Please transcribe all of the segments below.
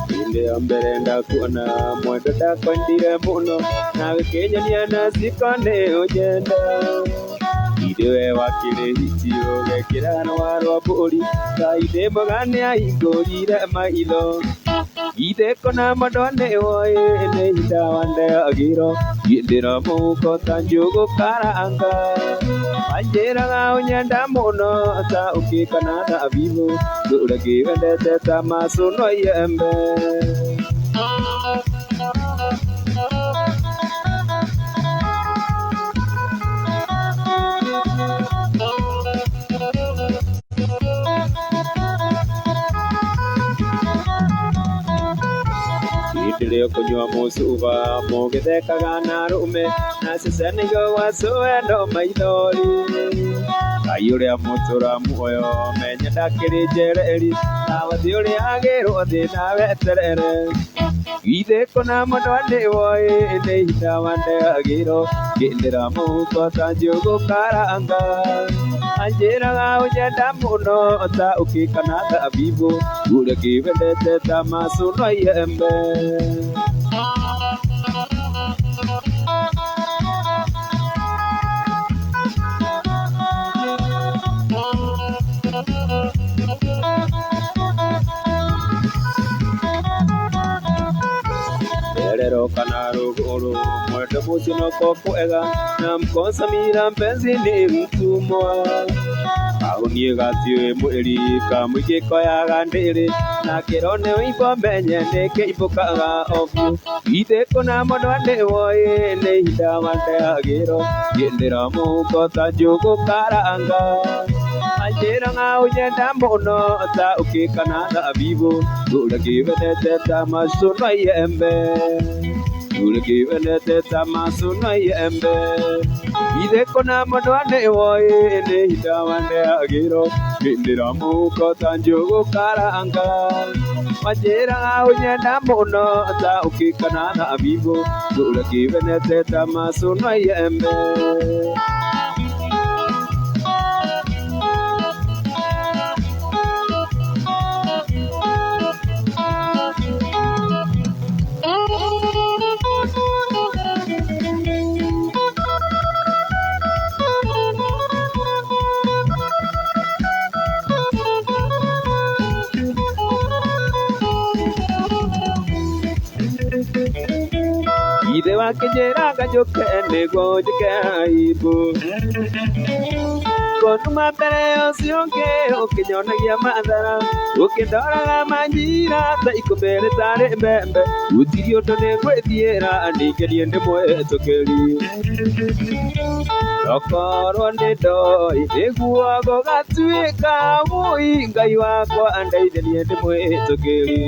Hĩndĩ ya mbere ndakuona mwendo ndakwendire mũno na gĩkĩnyonia na ciĩko nĩ ũnyenda. Ithe we wakĩrĩ hiti ũgekĩra rũa rwa mbũri Ngai ndĩ mwega nĩahingũrire maitho. Ithe kũna mwendwa nĩ woĩ nĩ ihinda wandeagĩro ngĩndĩra mũhuko ta njũgũ karanga. Wanjĩraga ũnyenda mũno ta ũkĩ kana thabibũ ndũre ngĩwendete ta macũno iembe. Hĩndĩ ĩrĩa ũkũnyua mũcuba mũgĩthekaga na arũme na cicanĩigo gwacũwe no maithori. Ngai ũrĩa mũtũra muoyo menya ndakĩrĩ njereri na wathi ũrĩa agĩrwo thĩ na weterere. Githĩ kũna mwendwa nĩ woĩ nĩ ihinda wandeagĩrwo ngĩndĩra mũhuko ta njũgũ karanga. Anjĩraga ũnyenda mũno ta ũkĩ kana thabibũ ũrĩa ngĩwendete ta macũno iembe. Terero kana rũgũrũ mwendo mũcio noko kwega na mkosa mira mpenzi ni mtumwa. Kahũniĩ gatiũĩ mwĩri kamũingĩ koyaga ndĩrĩ na kĩro nĩ ũimbo menye nĩ kĩimbũkaga o biũ. Githĩ kũna mwendwa nĩ woĩ nĩ ihinda wandeagĩrwo ngĩndĩra mũhuko ta njũgũ karanga. Anjĩraga ũnyenda mũno ta ũkĩ kana thabibũ ndũre ngĩwendete ta macũno iembe. Ndũre ngĩwendete ta macũno iembe. Githĩ kũna mwendwa nĩ woĩ nĩ ihinda wandeagĩrwo ngĩndĩra mũhuko ta njũgũ karanga. Wanjĩraga ũnyenda mũno ta ũkĩ kana thabibũ ndũre ngĩwendete ta macũno iembe. Ithe wakĩnjĩraga njũke nĩguo njĩke aibu Kũnduma mbere ũcio ũngĩ ũkĩnyonagia mathara ũkĩndoraga manjira ta ikũmbĩ rĩtarĩ mbembe gũtirĩ ũndũ nĩngwĩthiĩra ningĩ niĩ ndĩ mwĩtũkĩri. Tokorwo nĩ ndoĩ nĩguo gũgatuĩka wũi Ngai wakwa andeithie niĩ ndĩ mwĩtũkĩri.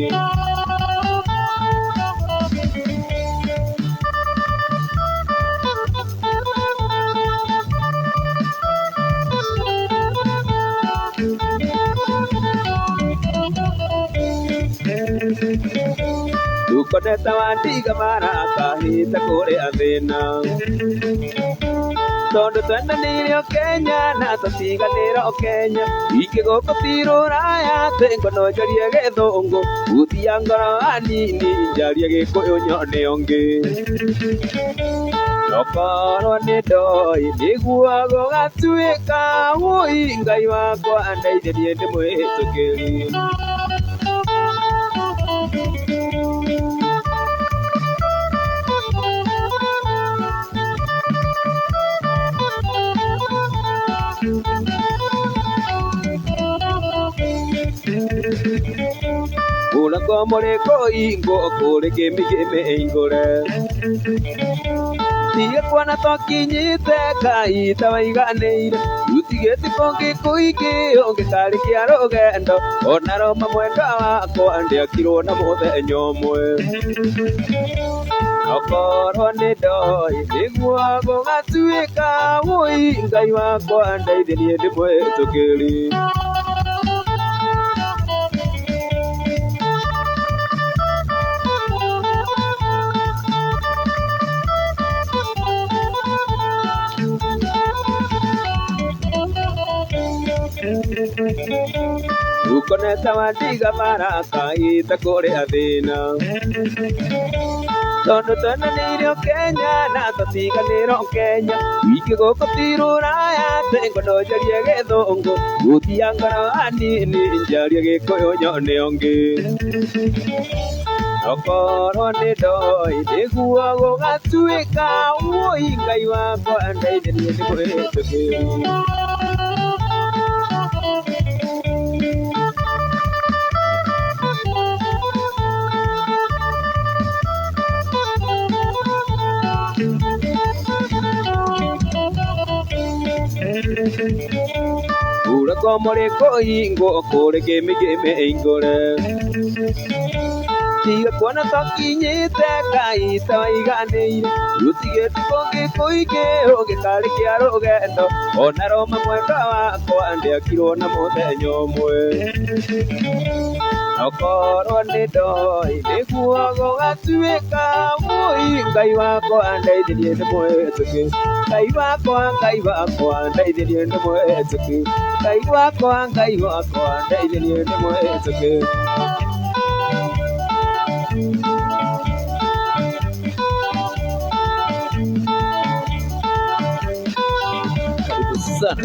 Ndukoneta wandiga marakahĩte kũrĩa thĩna tondũ twendanĩire o Kenya na tũtiganĩre o Kenya ingĩ gũkũ ti rũraya atĩ ngono njarie gĩthũngũ hutia ngoro hanini njarie gĩkũyũ nyone ũngĩ. Tokorwo nĩ ndoĩ nĩguo gũgatuĩka wũi Ngai wakwa andeithie niĩ ndĩ mwĩtũkĩri. Mũrango mũrĩkũ ingwo kũrĩ kĩmĩkĩmĩingũre Tiga kuona twakinyĩte kahinda waiganĩire Rũtigĩte kũngĩ kũingĩ ũngĩkarĩkia rũgendo Ona Roma mwendwa wakwa ndĩakirwo na mũthenya ũmwe. Okorwo nĩ ndoĩ nĩguo gũgatuĩka wũi Ngai wakwa ndeithie niĩ ndĩ mwĩtũkĩri. Ukoneta wandiga baraka ita kũrĩ athĩna tondũ twendanĩirio Kenya na tũtiganĩrwo Kenya wiki gũkũ ti rũraya atĩ ngwenda njarie gĩthũngũ gutia ngoro hanini njarie gĩkũyũ nyone ũngĩ okorwo nĩ ndoĩ nĩguo gũgatuĩka wũi Ngai wakwa ndeithĩrĩrie nĩ mwĩtĩkĩri. Ura komore kũhingwo kũrĩ kĩmĩkĩmĩ ingũre tiga kuona twakinyĩte kaita waiganĩire rũtigĩte kũngĩ kũingĩ ũgĩkarĩ kĩa rũgendo ona Roma mwendwa wakwa ndĩakirwo na mũthenya ũmwe okorwo nĩ ndoĩ nĩguo gũgatuĩka wũi Ngai wakwa ndeithĩrĩrie nĩ mwĩtĩki Ngai wakwa Ngai wakwa ndeithĩrĩrie nĩ mwĩtĩki Ngai wakwa Ngai wakwa ndeithĩrĩrie nĩ mwĩtĩki. Karibu sana.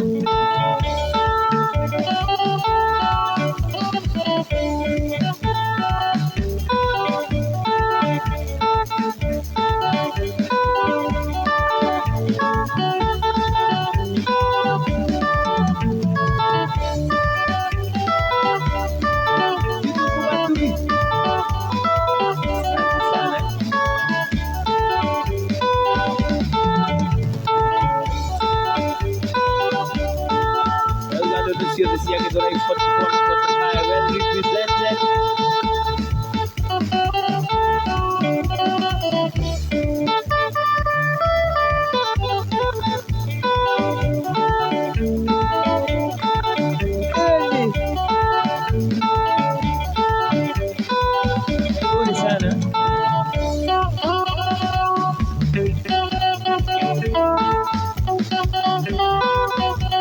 Githuku Waturi. Asante sana. Uganda ciothe cia Githurai 44 45 well represented. Eli. Karibuni sana.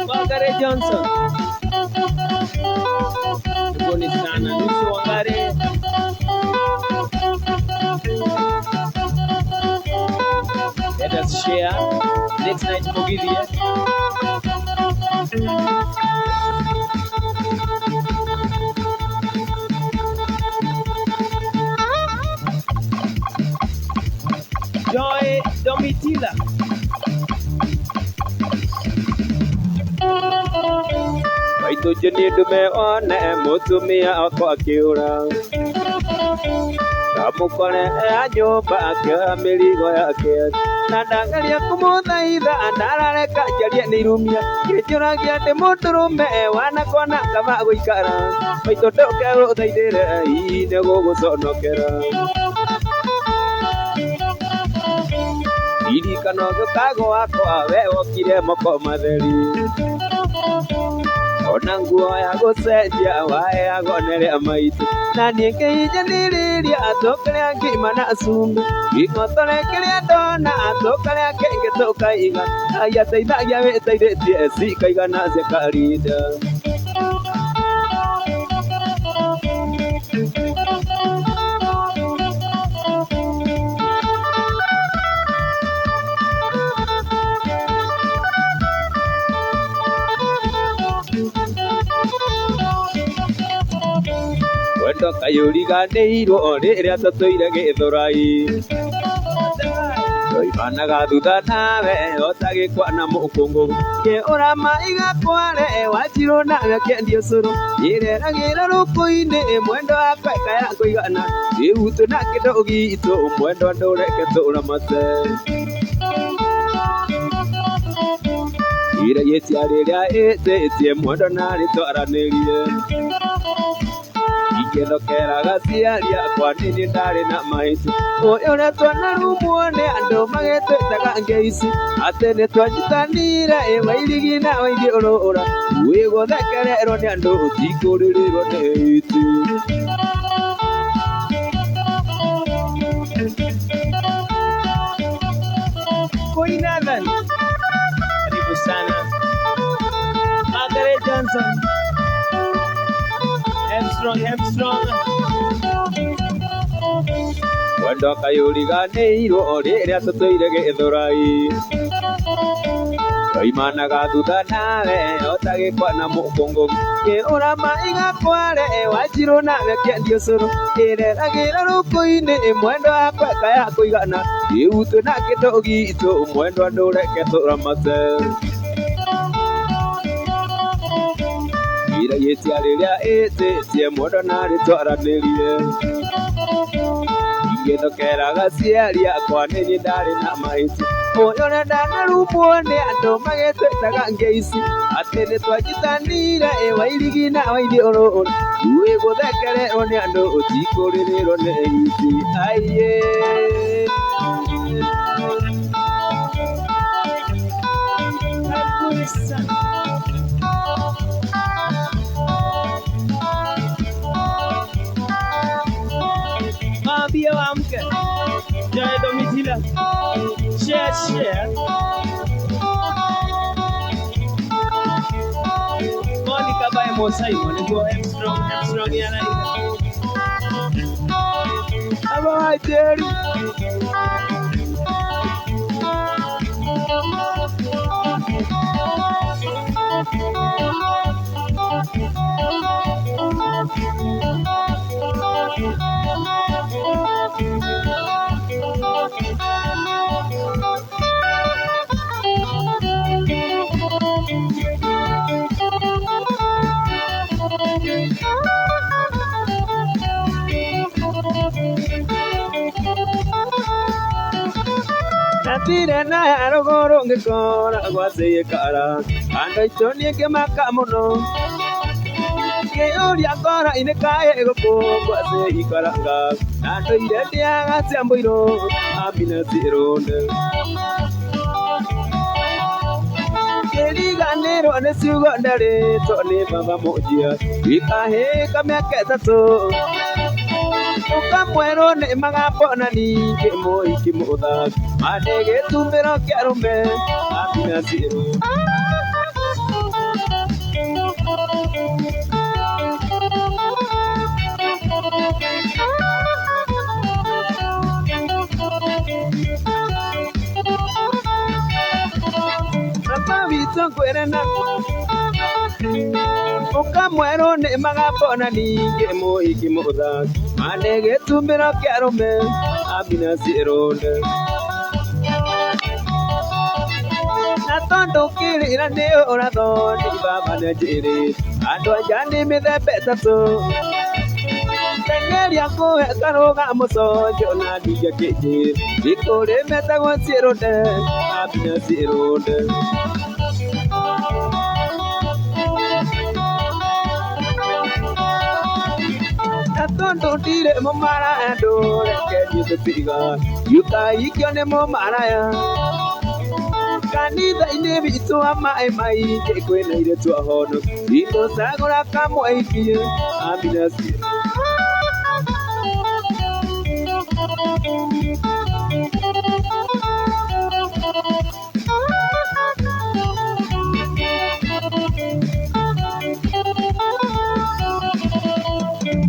Wangare Johnson. Karibuni sana. Lucy Wangare. Let us share. Late night Mugithi. Eh? Joy Domitila. Maitũ njeni ndume one mũtumia wakwa akĩũra ndamũkore e nyũmba akĩoya mĩrigo yake na ndageria kũmũthaitha ndarareka njarie nĩ irumia kĩnjũragia ndĩ mũndũrũme wanakona kaba gũikara maitũ ndũke ũthaithĩre hihi nĩ gũgũconokera ririkano gĩũka gwakwa we wokire moko matheri ona nguo ya gũcenjia waheagwo nĩ rĩa maitũ na niĩ ngĩhinyanĩrĩria tũkarĩa ngima na cumbĩ gĩng'otore kĩrĩa ndona tũkarĩa kĩngĩ tũkaiga Ngai ateithagia wĩteithĩtie cikaigana cia karinda. Wendo kayũriganĩirwo rĩrĩa tũtũire Gĩthũrai tũimanaga thutha nawe ota gĩkwa na mũkũngũgũ kĩũra maiga kware wanjirũ nawe akĩendia ũcũrũ nyĩreragĩra rũkũ-inĩ mwendo wakwa ĩkaya kũigana rĩu twĩna kĩndũ gitũ mwendo ndũreke tũramate iraiyĩtia rĩrĩa ĩtĩtie mwendo narĩ twaranĩrie ingĩthokeraga ciari akwa nini ndarĩ na mahĩtia ũyũ ũrĩa twanarumwo nĩ andũ magĩtwĩtaga ngeici atĩ nĩ twanyitanire ĩ wairigi na waithiũrũra wĩgũthekererwo nĩ andũ ũtikũrĩrĩrwo nĩ iti. Koi Nathan. Karibu sana. Margaret Johnson. Hemstrong, Hemstrong. Wendo kayũriganĩirwo rĩrĩa tũtũire gĩthũrai twaimanaga thutha nawe ota gĩkwa na mũkũngũ kĩũra maiga kware wanjirũ nawe kĩendio cũrũ ĩreragĩra rũkũ-inĩ mwendo wakwa kaya kũigana rĩu twĩna kĩndũ gitũ mwendwa ndũreke tũramate iraiyĩtia rĩrĩa ĩtĩtie mwendwa narĩ twaranĩrie ingĩthokeraga ciari akwa nĩ ndarĩ na mahĩtia ũyũ ndanarumwo nĩ andũ magĩtwĩtaga ngeici atĩ nĩ twanyitanire wairigi na waithiũrũrũ wĩ gũthekererwo nĩ andũ ũtikũrĩrĩrwo nĩ ici aiye. Karibuni sana. Waambie waamke. Jared Domitila. Share, share. Monica by Mo Simon. Go Hemstrong, Hemstrong yanaika. Aba Jerry. Natire na rũgũrũ ngĩkora gwacĩĩkara andũ aitũ niĩ ngĩmaka mũno ngĩũria ngora-inĩ kaĩ gũkũ gwacĩikaranga na ndũire ndĩaga cia mbũirũ amina cirũnde ngĩriganĩrwo nĩ ciugo ndarĩtwo nĩ baba mũnjia ikahĩka mĩaka ĩtatũ ũkamwerwo nĩ magambo na ningĩ mũhiki mũthaki mandĩ gĩtumbĩro kĩa arũme amina cirũnde. Baba witũ ngwĩre na ũkamwerwo nĩ magambo na ningĩ mũhiki mũthaki mandĩ gĩtumbĩro kĩa arũme amina cirũnde na tondũ kĩrĩra nĩ ũrathoni baba nĩ njĩrĩ andũ anja nĩ mĩthemba ĩtatũ tengeria kũhe karũga mũconjo na ndinge kĩnjĩra ikũrĩ metagwo ciĩrũnde amina ciĩrũnde. Na tondũ ndirĩ mũmaraya ndũreke niĩ tũtiga yukaikio nĩ mũmaraya kanitha-inĩ witũ wa maĩ maingĩ kwĩna airĩtu ahonoku itũcagũra kamwe ikie amina ciĩrũnde.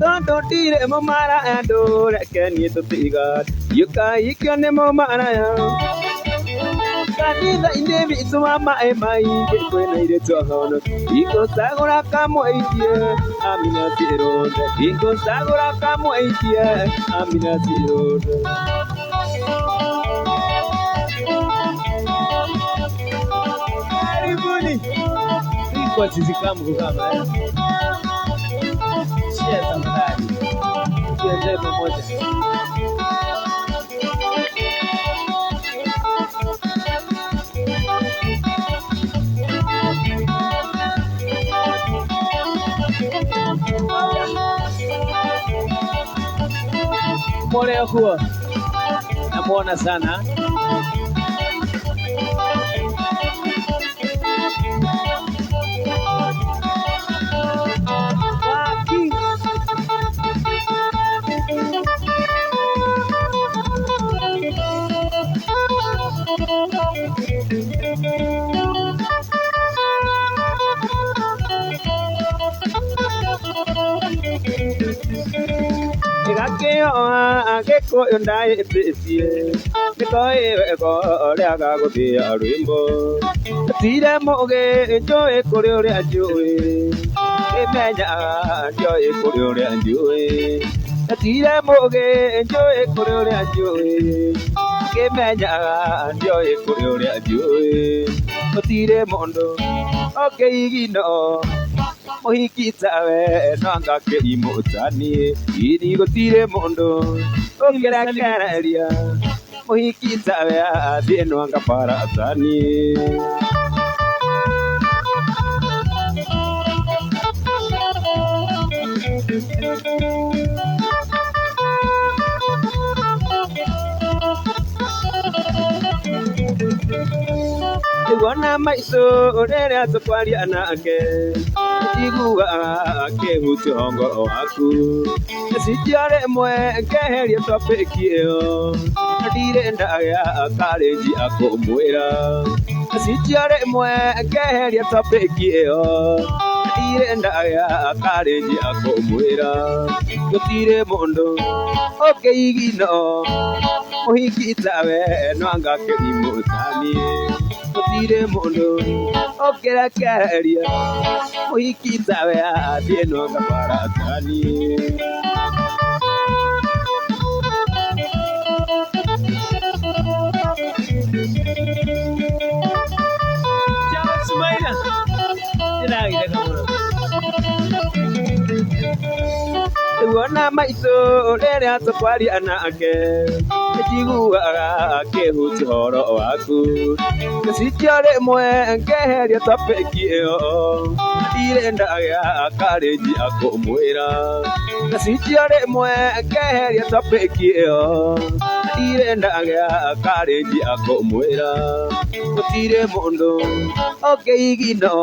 Tondũ ndirĩ mũmaraya ndũreke niĩ tũtiga yukaikio nĩ mũmaraya kanitha-inĩ witũ wa maĩ maingĩ kwĩna airĩtu ahonoku ingũcagũra kamwe ikie amina ciĩrũnde ingũcagũra kamwe ikie amina ciĩrũnde. Karibuni. Kwa tizikamu kama eh. Share tafadhali. Tuendelee pamoja. Pole huo. Namuona sana. Waki. Akĩoa Gĩkũyũ ndaĩtĩtie nĩkoĩ wega ũrĩa gũthĩa rwĩmbo tire mũgĩ njũĩ kũrĩ ũrĩa njũĩ kĩmenya ndioĩ kũrĩ ũrĩa njũĩ tire mũgĩ njũĩ kũrĩ ũrĩa njũĩ kĩmenya ndioĩ kũrĩ ũrĩa njũĩ gũtirĩ mũndũ ũngĩigino mũhiki tawe no anga kĩimũtanie ini gũtirĩ mũndũ ũngĩrekereria mũhiki tawe athiĩ no anga baratanie. Nĩguona maitũ rĩrĩa tũkwaria nake njiguaga akĩhutia ngoro waku cicio rĩmwe ngeheria topiki ĩyo ndirĩ ndagĩa karĩnji akũmwĩra cicio rĩmwe ngeheria topiki ĩyo ndirĩ ndagĩa karĩnji akũmwĩra gũtirĩ mũndũ ũngĩigino mũhiki tawe no anga kĩimũtanie gũtirĩ mũndũ ũngĩrekereria mũhiki tawe athiĩ no anga baratanie. Charles Maina. Ndĩragitheka mũno. Nĩguona maitũ rĩrĩa tũkwaria nake njiguaga akĩhutia ũhoro waku gĩcicio rĩmwe ngeheria topiki ĩyo ndirĩ ndagĩa karĩnji akũmwĩra gĩcicio rĩmwe ngeheria topiki ĩyo ndirĩ ndagĩa karĩnji akũmwĩra gũtirĩ mũndũ ũngĩigino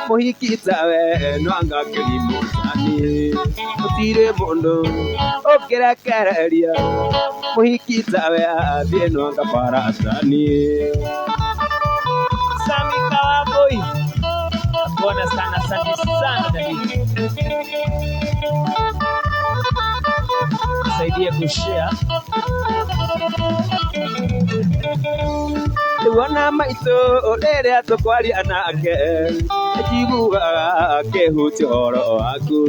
mũhiki tawe no anga kĩrimũtanie gũtirĩ mũndũ ũngĩrekereria mũhiki tawe athiĩ no anga baratanie. Sami Kawaboi. Nakuona sana, asante sana dadi. Nisaidie kushare. Nĩguona maitũ rĩrĩa tũkwaria nake njiguaga akĩhutia ũhoro waku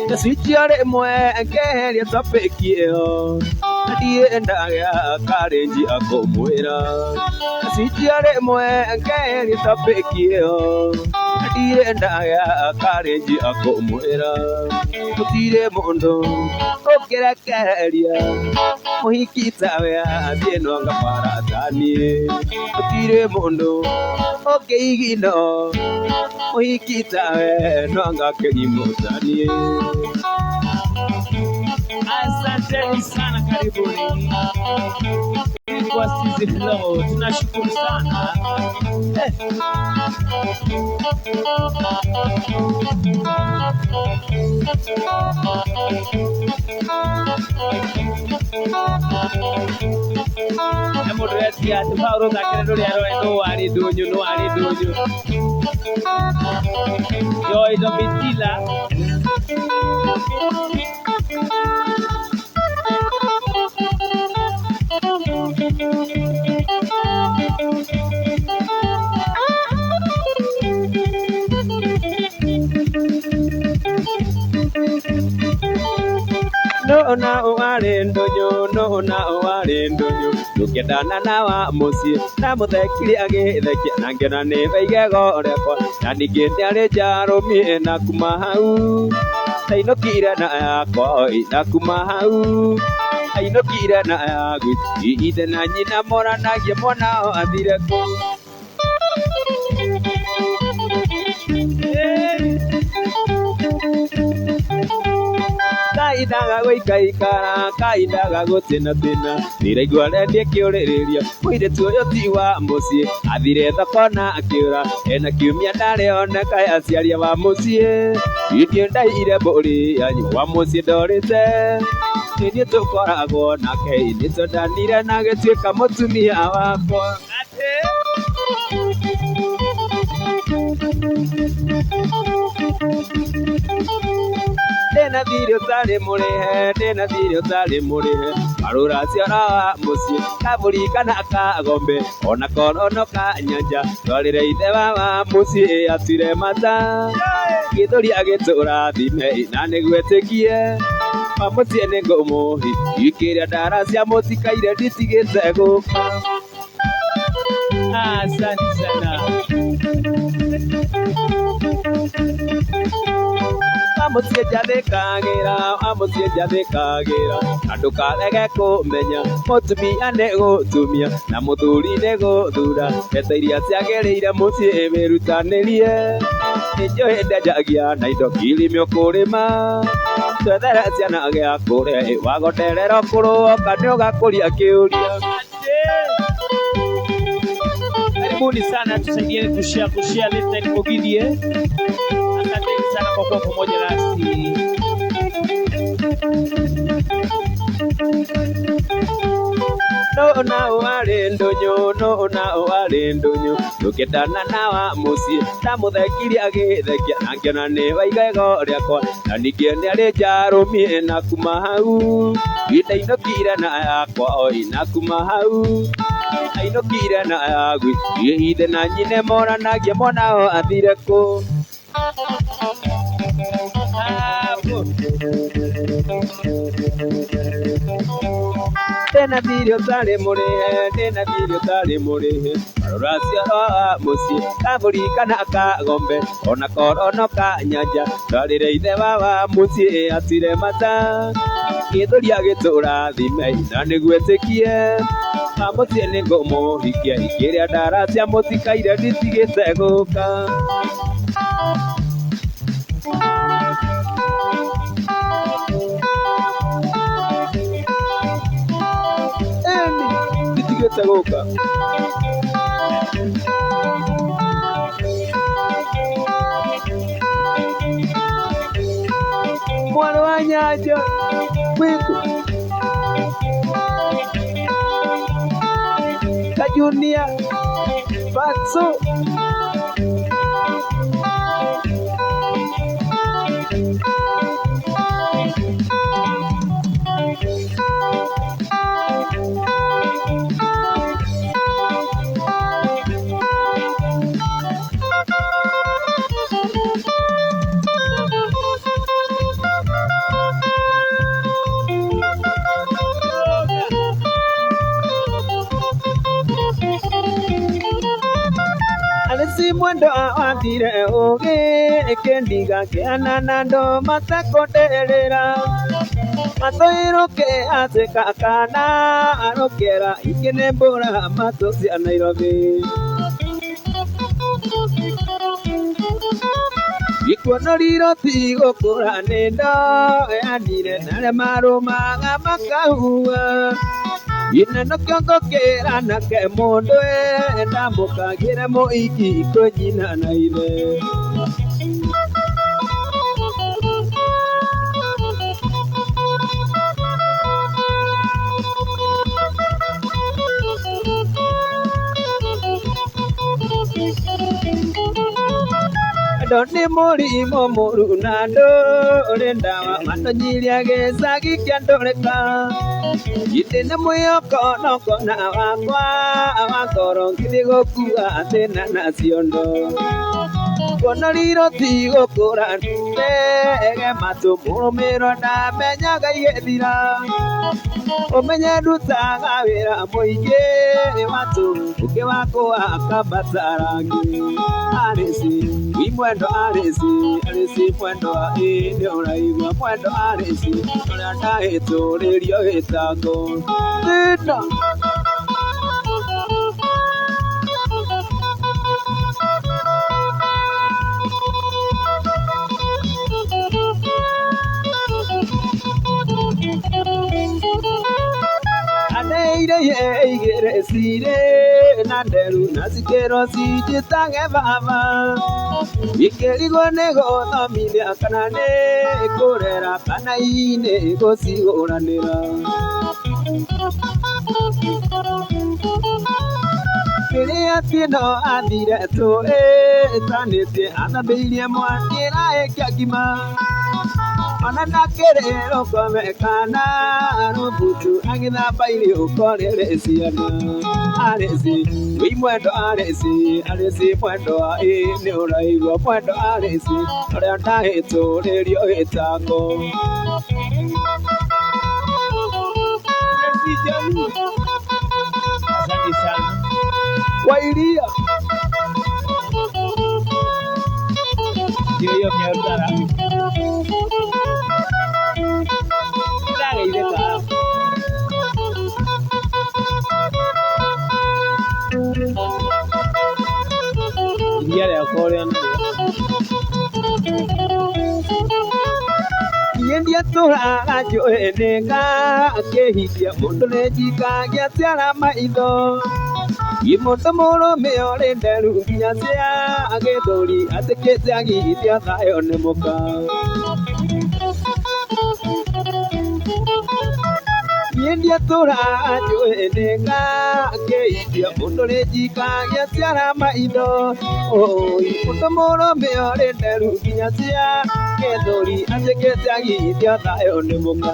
gĩcicio rĩmwe ngeheria topiki ĩyo ndirĩ ndagĩa karĩnji akũmwĩra gĩcicio rĩmwe ngeheria topiki ĩyo ndirĩ ndagĩa karĩnji akũmwĩra gũtirĩ mũndũ ũngĩrekereria mũhiki tawe athiĩ no anga baratanie gũtirĩ mũndũ ũngĩigino mũhiki tawe no anga kĩimũtanie. Asanteni sana, karibuni. Kwa Sizi Flow, tunashukuru sana. Eh. Na mũndũ etia atĩ Paul thakĩre rũrĩa rũĩ nũ warĩ ndũnyũ nũ warĩ ndũnyũ. Joy Domitila. No na warĩ ndũnyũ no na warĩ ndũnyũ ndũngĩendana na wa mũciĩ na mũthekire agĩthekia na ngĩona nĩ igego rĩakwa na ningĩ nĩarĩ njarũmie na kuma hau ndainũkire na yakwa na kuma hau ainũkire na yagwitũ ithe na nyina moranagie mwana wao athire kũ. Kaindaga gũikaikara kaindaga gũtĩnatĩna ndĩraigua rendie kĩũrĩrĩria mũirĩtu ũyũ ti wa mũciĩ athire thoko na akĩũra ena kiumia ndarĩ oneka aciari wa mũciĩ ithiĩ ndaire mbũri yanyu wa mũciĩ ndorĩte nĩniĩ tũkoragwo nake nĩ twendanire na agĩtuĩka mũtumia wakwa. Atĩ Ndĩna Ndĩna thirĩ ũtarĩ mũrĩhe, ndĩna thirĩ ũtarĩ mũrĩhe. Marũracio wa mũciĩ, kabũri kana kagombe, ona korwo no ka nyanja, twarĩre ithe wa mũciĩ atuire mata. Gĩthũri agĩtũrathime na nĩgwĩtĩkie, wa mũciĩ nĩ ngũmũhi, ikĩrĩa ndara cia mũtikaire nditigĩte gũka. Asante sana. Amũciĩ njathĩkagĩra, amũciĩ njathĩkagĩra, na ndũkarege kũmenya, mũtumia nĩ gũtumia, na mũthuri nĩ gũthura, mbeca iria ciagĩrĩire mũciĩ wĩrutanĩrie. Nĩnjũĩ ndenjagia na indo kirimi ũkũrĩma, twethere ciana gĩa kũrĩa, wagonderera kũrũoka nĩũgakũria kĩũria. Karibuni sana, tusaidiane kushare kushare Late Night Mugithi. Asanteni sana kwa kuwa pamoja nasi. No na warĩ ndũnyũ, no na warĩ ndũnyũ, tũkĩtana na wa mũciĩ, ndamũthekirie agĩthekia, na ngĩona nĩ waiga igego rĩakwa, na ningĩ nĩarĩ njarũmie na kuma hau, ndainũkire na yakwa oi na kuma hau, ainũkire na yagwi, ithe na nyine moranagia mwana o athire kũ. Hapo. Ndĩna thirĩ ũtarĩ mũrĩhe, ndĩna thirĩ ũtarĩ mũrĩhe. Marũracio wa mũciĩ, kabũri kana kagombe, ona korwo no ka nyanja, twarĩre ithe wa mũciĩ atuire mata. Gĩthũri agĩtũrathime na nĩgwĩtĩkie, wa mũciĩ nĩ ngũmũhikia, ikĩrĩa ndara cia mũtikaire nditigĩte gũka. Ĩni, nditigĩte gũka. Mwarĩ wa Nyanja, wĩkũ? Kajunia, Fatso. Alisi mwendo wathire ũgĩ ĩkĩndiga kĩana na andũ matekũndĩrĩra matũirũke atĩ kakana arũkĩra ingĩ nĩ mbũra matũ cia Nairobi. Gĩkuonoriro ti gũkũra nĩ ndoyanire narĩa marũmaga makahua Ina no kĩongo kĩranake mũndũ ndamũkagĩre mũiki kwĩ nyina na ithe. Ndo nĩ mũrimũ mũru na ndũrĩ ndawa matonyirie gĩcagi kĩa ndũrĩka. Itĩ nĩ mwĩhoko nokona wakwa wa ngoro ngĩthiĩ gũkua thĩna na ciondo. Kuonoriro ti gũkũra ndege matũ mũrũmĩro ndamenyaga igĩthira. Ũmenye ndutaga wĩra mũingĩ watũ ũngĩ wakwa akambatarangi. Arĩci wi mwendo arĩci arĩci mwendo ĩ nĩ ũraigua mwendo arĩci ũrĩa ndahĩtũrĩrio gĩtango. Thĩna. Aneire igĩrĩ cirĩ na nderu na cikĩrwo cinjĩtage baba. Ikĩrigwo nĩ gũthomithia kana nĩ kũrera kana inĩ gũcigũranĩra. Rĩrĩa Atieno athire tũĩtanĩtie athambĩirie mwakĩra ĩkĩa ngima. Ona ndakĩrĩrwo kome kana rũbutu agĩthamba irio ũkorere ciana. Arĩci wĩ mwendo arĩci arĩci mwendo ĩ nĩ ũraigua mwendo arĩci ũrĩa ndahĩtũrĩrio ĩtango. Asante sana. Wairia Ndio hiyo kiarutara. Ndĩrageithĩka. Iria rĩakwa ũrĩa nĩrĩo. Niĩ ndiatũraga njũĩ nĩnga akĩhikia mũndũ nĩ njikagia ciara maitho. Ĩ mũndũ mũrũme ũrĩ nderu nginya cia gĩthũri atĩkĩte agithia thayũ nĩ mũka. Niĩ ndiatũraga njũĩ nĩnga akĩhikia mũndũ nĩ njikagia ciara maitho. Oi mũndũ mũrũme ũrĩ nderu nginya cia gĩthũri atĩkĩte agithia thayũ nĩ mũka.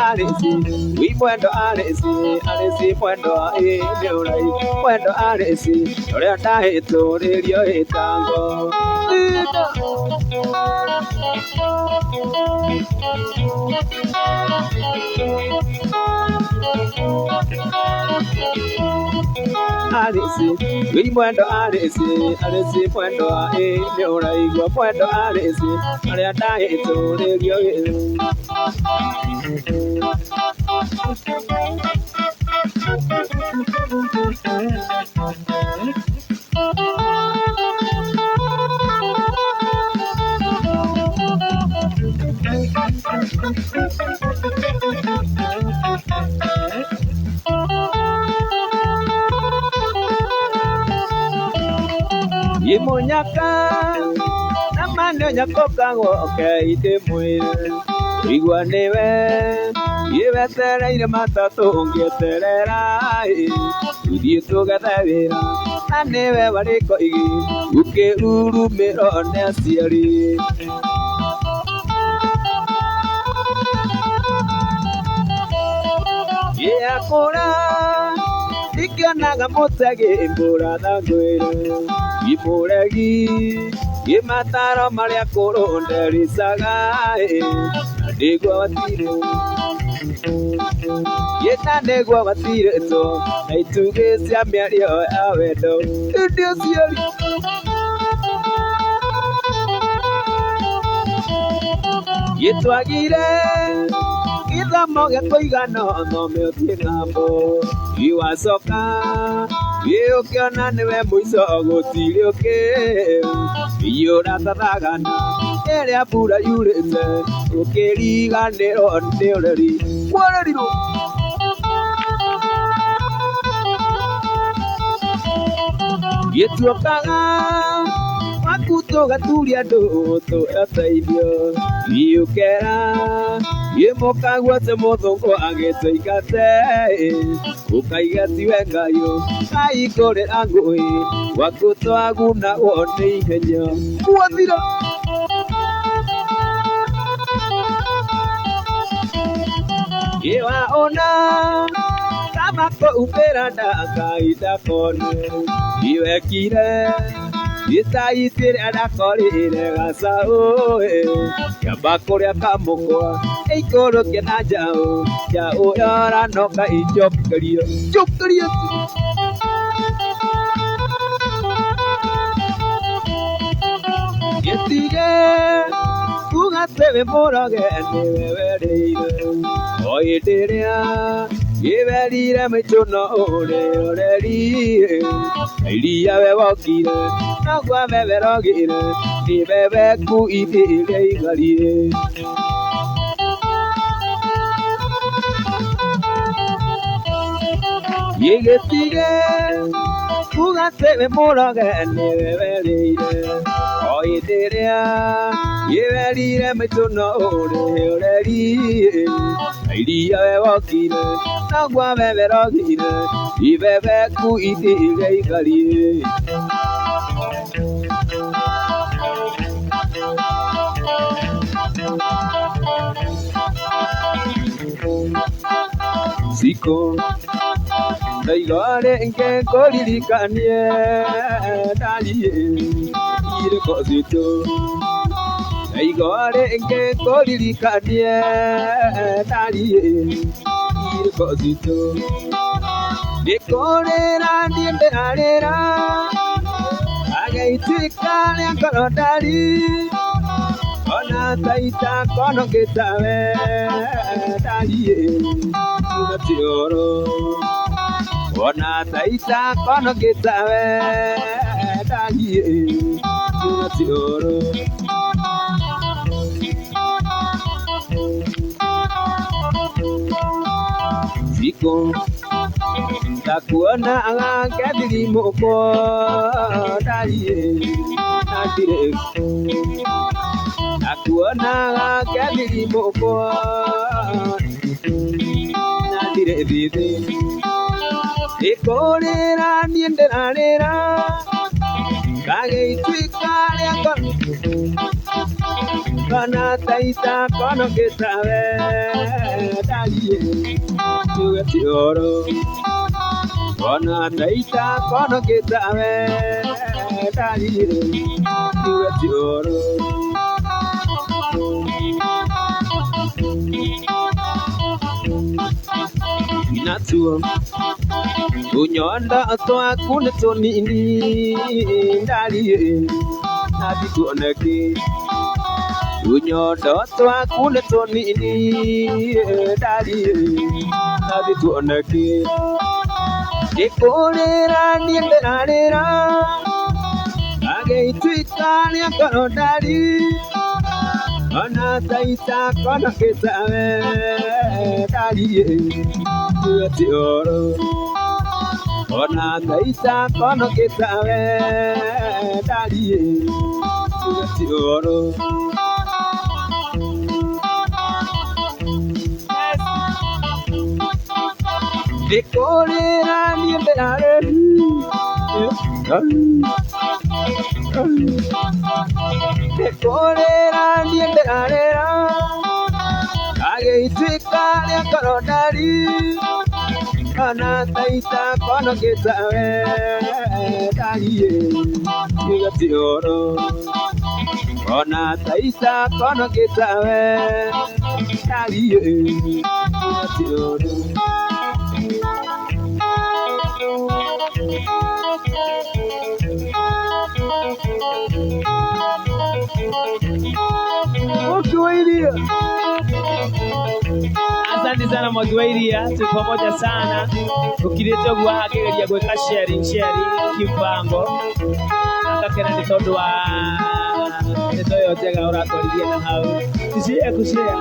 Arĩci wĩ mwendo arĩci arĩci mwendo ĩ nĩ ũrai mwendo arĩci ũrĩa ndahĩtũrĩrio ĩtango. Linda. Arĩci wĩ mwendo arĩci arĩci mwendo ĩ nĩ ũraigua mwendo arĩci ũrĩa ndahĩtũrĩrio ĩ. Imunyaka na manyo nyakokagwo keite mwĩrĩ igua nĩwe iwetereire matatũ ũngĩeterera ĩ tũthiĩ tũgethe wĩra na nĩwe warĩko igi ũkĩrurumĩrwo nĩ aciari. Ĩakũra ndikĩonaga mũtegi mbũratha ngwĩre imũregi imataro marĩa kũrũ ndericaga ĩ na nĩguo watirĩ ĩna nĩguo watirĩtwo na itugĩ cia mĩario ya wendo ĩndĩ ũciari. Gĩtwagire gĩthomo gĩa kũigana thome ũthiĩ ng'ambo iwacoka ĩ ũkĩona nĩwe mũico gũtirĩ ũkĩ iyũratathagana ĩrĩa mbura yurĩte ũkĩriganĩrwo nĩ ũreri kworerirwo. Gĩtuokaga waku tũgaturia andũ tũgateithio iũkera ĩmũkagua atĩ mũthũngũ agĩtũingate ũkaiga tiwe ngayũ aikũrĩra ngũĩ gwaku twagunagwo nĩ ihenya gwathira. Ĩwa ona kama kũumbĩra nda Ngai ndakone iwekire itaitĩrĩa ndakorire gacaũ kĩamba kũrĩa kamũkwa ĩikũrũkie na njaũ njaũ yoranoka icokerio njokerio. Gĩtige kuga atĩ wĩ mũroge nĩwe werĩire o hĩndĩ ĩrĩa gĩwerire maitũ no ũrĩ ũreri na iria we wokire noguo we werogire nĩwe wekuithirie igarie. Gĩgĩtige kuga atĩ wĩ mũroge nĩwe werĩire o hĩndĩ ĩrĩa gĩwerire maitũ no ũrĩ ũreri na iria we wokire noguo we werogire nĩwe wekuithirie igarie. Thikũ ndaiga rĩngĩ ngũririkanie ndariĩ irĩko citũ ndaiga rĩngĩ ngũririkanie ndariĩ irĩko citũ nĩkũrĩra niĩ ndĩrarĩra agĩituĩka rĩa ngoro ndari ona taita kono ngĩtawe ndariĩ ti ũhoro ona taita kono ngĩtawe ndariĩ ti ũhoro. Thikũ ndakuonaga ngĩthirimũkwo ndariĩ na ndirĩ ndakuonaga ngĩthirimũkwo na ndirĩ thithi nĩkũrĩra niĩ ndĩrarĩra ngagĩituĩka rĩa ngoro kana taita kono ngĩtawe ndariĩ tuge ti ũhoro ona taita kono ngĩtawe ndariĩ tuge ti ũhoro. Inatuo tũnyondo twaku nĩ tũnini ndariĩ na ndikuoneki tũnyondo twaku nĩ tũnini ndariĩ na ndikuoneki nĩkũrĩra niĩ ndĩrarĩra ngagĩituĩka rĩa ngoro ndari ona taita kono ngĩtawe ndariĩ tuge ti ũhoro ona taita kono ngĩtawe ndariĩ tuge ti ũhoro. Nĩkũrĩra niĩ ndĩrarĩra nĩkũrĩra niĩ ndĩrarĩra ngagĩituĩka rĩa ngoro ndari ona taita kono ngĩtawe ndariĩ tuge ti ũhoro ona taita kono ngĩtawe ndariĩ tuge ti ũhoro. Mwaki wa iria. Asante sana Mwaki wa Iria, tuko pamoja sana. Ukirĩte ũguo hakigeria gwĩka sharing sharing kimbango ngakena nĩ tondũ wa ndeto ĩyo njega ũratwarithia na hau. Tushare kushare.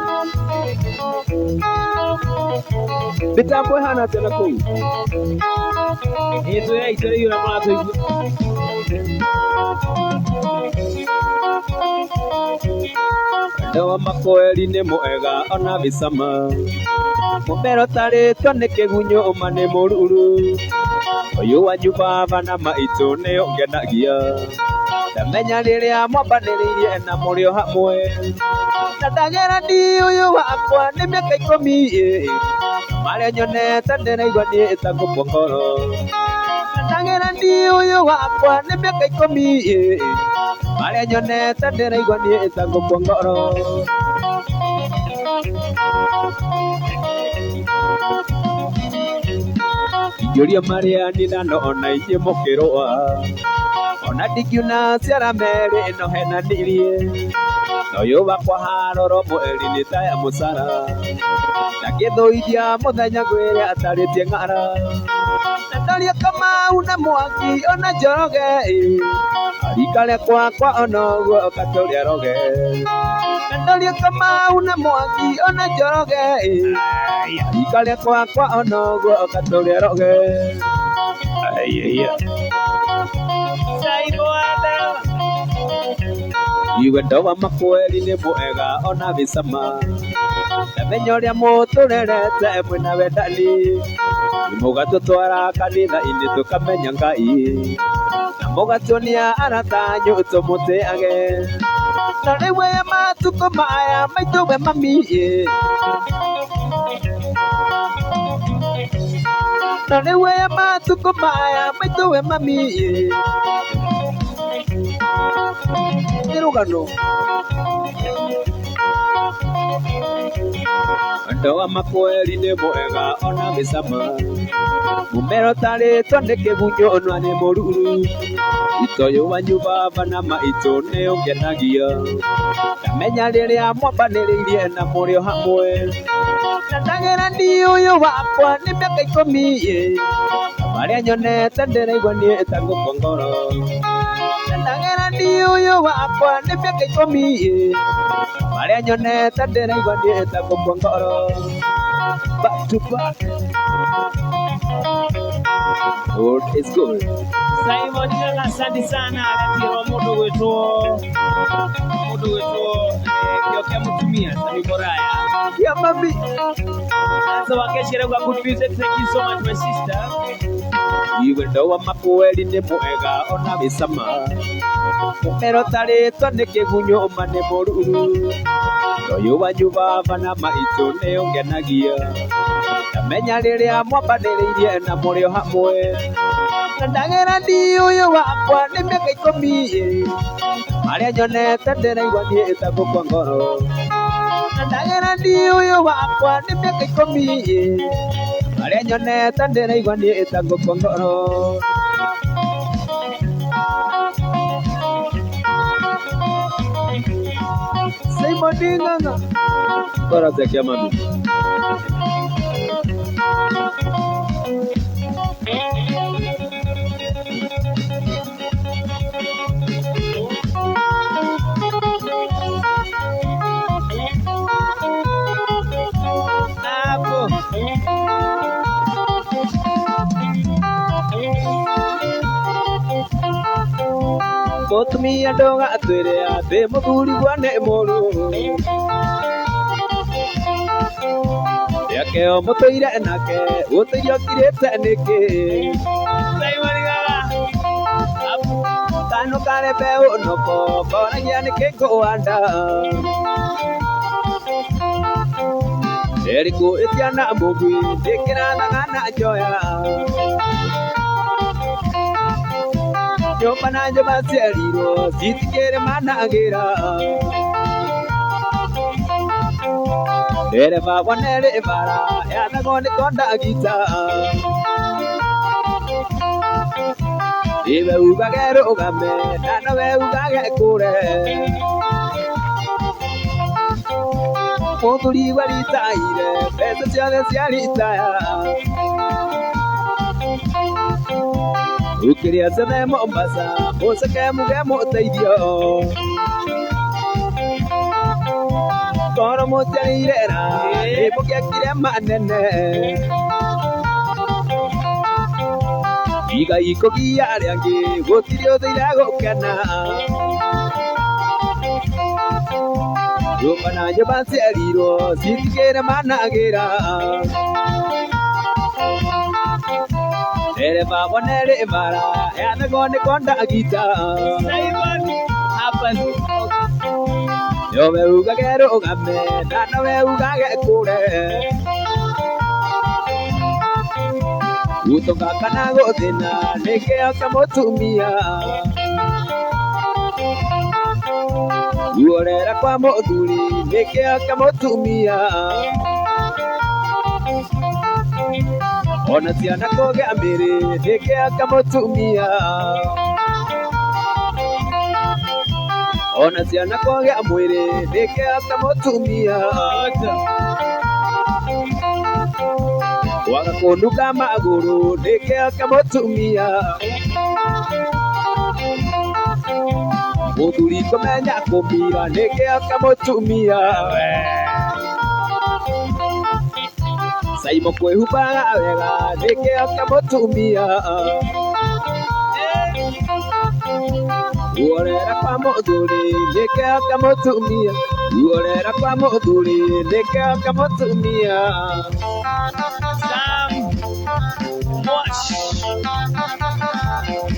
Mĩtambo ĩhana atĩa na kũu? Ĩĩ twĩ aitũ rĩu ũrĩa mũratũigua. Wendo wa makweri nĩ mwega ona wĩ cama mũmero tarĩtwo nĩ kĩgunyũ ũma nĩ mũruru ũyũ wanyu baba na maitũ nĩ ũngenagia ndamenya rĩrĩa mwambanĩrĩirie na mũrĩ o hamwe na ndagera ndi ũyũ wakwa nĩ mĩaka 10 marĩa nyonete ndĩraigua niĩ ta ngũkua ngoro na ndagera ndi ũyũ wakwa nĩ mĩaka 10 marĩa nyonete ndĩraigua niĩ ta ngũkua ngoro. Ingĩũria marĩa niĩ ndanona inyuĩ mũkĩrũa ona ndingiuna ciara merĩ no henanirie na ũyũ wakwa haroro mweri nĩ ta ya mũcara ndangĩthũithia mũthenya ngwĩre atarĩtie ng'ara na ndoria Kamau na Mwaki ona Njoroge arikare kwakwa ona ũguo ũkatũrĩa roge na ndoria Kamau na Mwaki ona Njoroge arikare kwakwa ona ũguo ũkatũrĩa roge. Wendo wa makweri nĩ mwega ona wĩ cama ndamenya ũrĩa mũtũrerete mwĩna wendani mũgatũtwara kanitha-inĩ tũkamenya Ngai na mũgatuonia arata anyu tũmũtĩage na rĩu aya matukũ maya maitũ we mami. Na rĩu aya matukũ maya maitũ we mami nĩ rũgano. Ndoa makweri nĩ mwega ona mĩcama. Mũmero tarĩtwo nĩ kĩgunyũ ona nĩ mũruru. Itoyũ wanyu baba na maitũ nĩ ũngenagia. Ndamenya rĩrĩa mwambanĩrĩirie na mũrĩ o hamwe. Na ndagĩra ni ũyũ wakwa nĩ mĩaka 10. Marĩa nyonete ndĩraigua niĩ ta ngũkua ngoro. Na ndagĩra ni ũyũ wakwa nĩ mĩaka 10. Marĩa nyonete ndĩraigua niĩ ta ngũkua ngoro. Back to back. Old is gold. Simon Ng'ang'a, asante sana agatirwo mundu gwitwo kĩo kĩa mũtumia Sami Moraya. Ya mami. Sasa wakesha rauga good music. Thank you so much my sister. Iwe wa makweri nĩ mwega ona wĩcama. Mũmero tarĩtwo nĩ kĩgunyũ ma nĩ mũruru. Ũyũ wanyu baba na maitũ nĩ ũngenagia. Ndamenya rĩrĩa mwambanĩrĩirie na mũrĩ o hamwe. Na ndagĩra ni ũyũ wakwa nĩ mĩaka 10. Marĩa nyonete ndĩraigua niĩ ta ngũkua ngoro. Na ndagĩra ni ũyũ wakwa nĩ mĩaka 10. Marĩa nyonete ndĩraigua niĩ ta ngũkua ngoro. Simon Ng'ang'a. Bora zekia mami. Hapo. Mũtumia ndũgatwĩre atĩ mũthuri gwa nĩ mũru. Rĩake o mũtũire nake ũtũire ũkirĩte nĩkĩ. Simon Ng'ang'a. Hapo. Kano kare mbeũ noko koragia nĩkĩ ngũhanda. Erĩkũ ĩtiana mũgui ndĩkĩrathaga na njoya. Nyũmba na nyũmba cierirwo citikĩrĩ managĩra. Ndereba wone rĩ bara yathagwo nĩ kondagita. Iwe ugage rũgame na nowe ugage kũre. Mũthuri waritaire mbeca ciothe cia ritaya. Ũkĩrĩa ciothe Mombasa mũceke muge mũteithio. Toro mũtiarĩire ra nĩ mũgĩakire manene. Igai kũgia arĩa angĩ gũtirĩ ũthũire gũkena. Nyũmba na nyũmba cierirwo citikĩrĩ managĩra. Ndereba wone rĩ bara yathagwo nĩ kondagita. Simon. Hapa. Nowe ugage rũgame na nowe ugage kũre. Gũtonga kana gũthĩna nĩ kĩo kĩa mũtumia. Guorera kwa mũthuri nĩ kĩo kĩa mũtumia. Ona ciana kũgĩa mĩrĩ nĩ kĩo kĩa mũtumia. Ona ciana kũgĩa mwĩrĩ nĩ kĩo kĩa mũtumia. Kwaga kũnunga magũrũ nĩ kĩo kĩa mũtumia. Mũthuri kũmenya kũmira nĩ kĩo kĩa mũtumia. Saimo kwĩhumbaga wega nĩ kĩo kĩa mũtumia. Guorera kwa mũthuri nĩ kĩo kĩa mũtumia. Guorera kwa mũthuri nĩ kĩo kĩa mũtumia. Sam Mosh.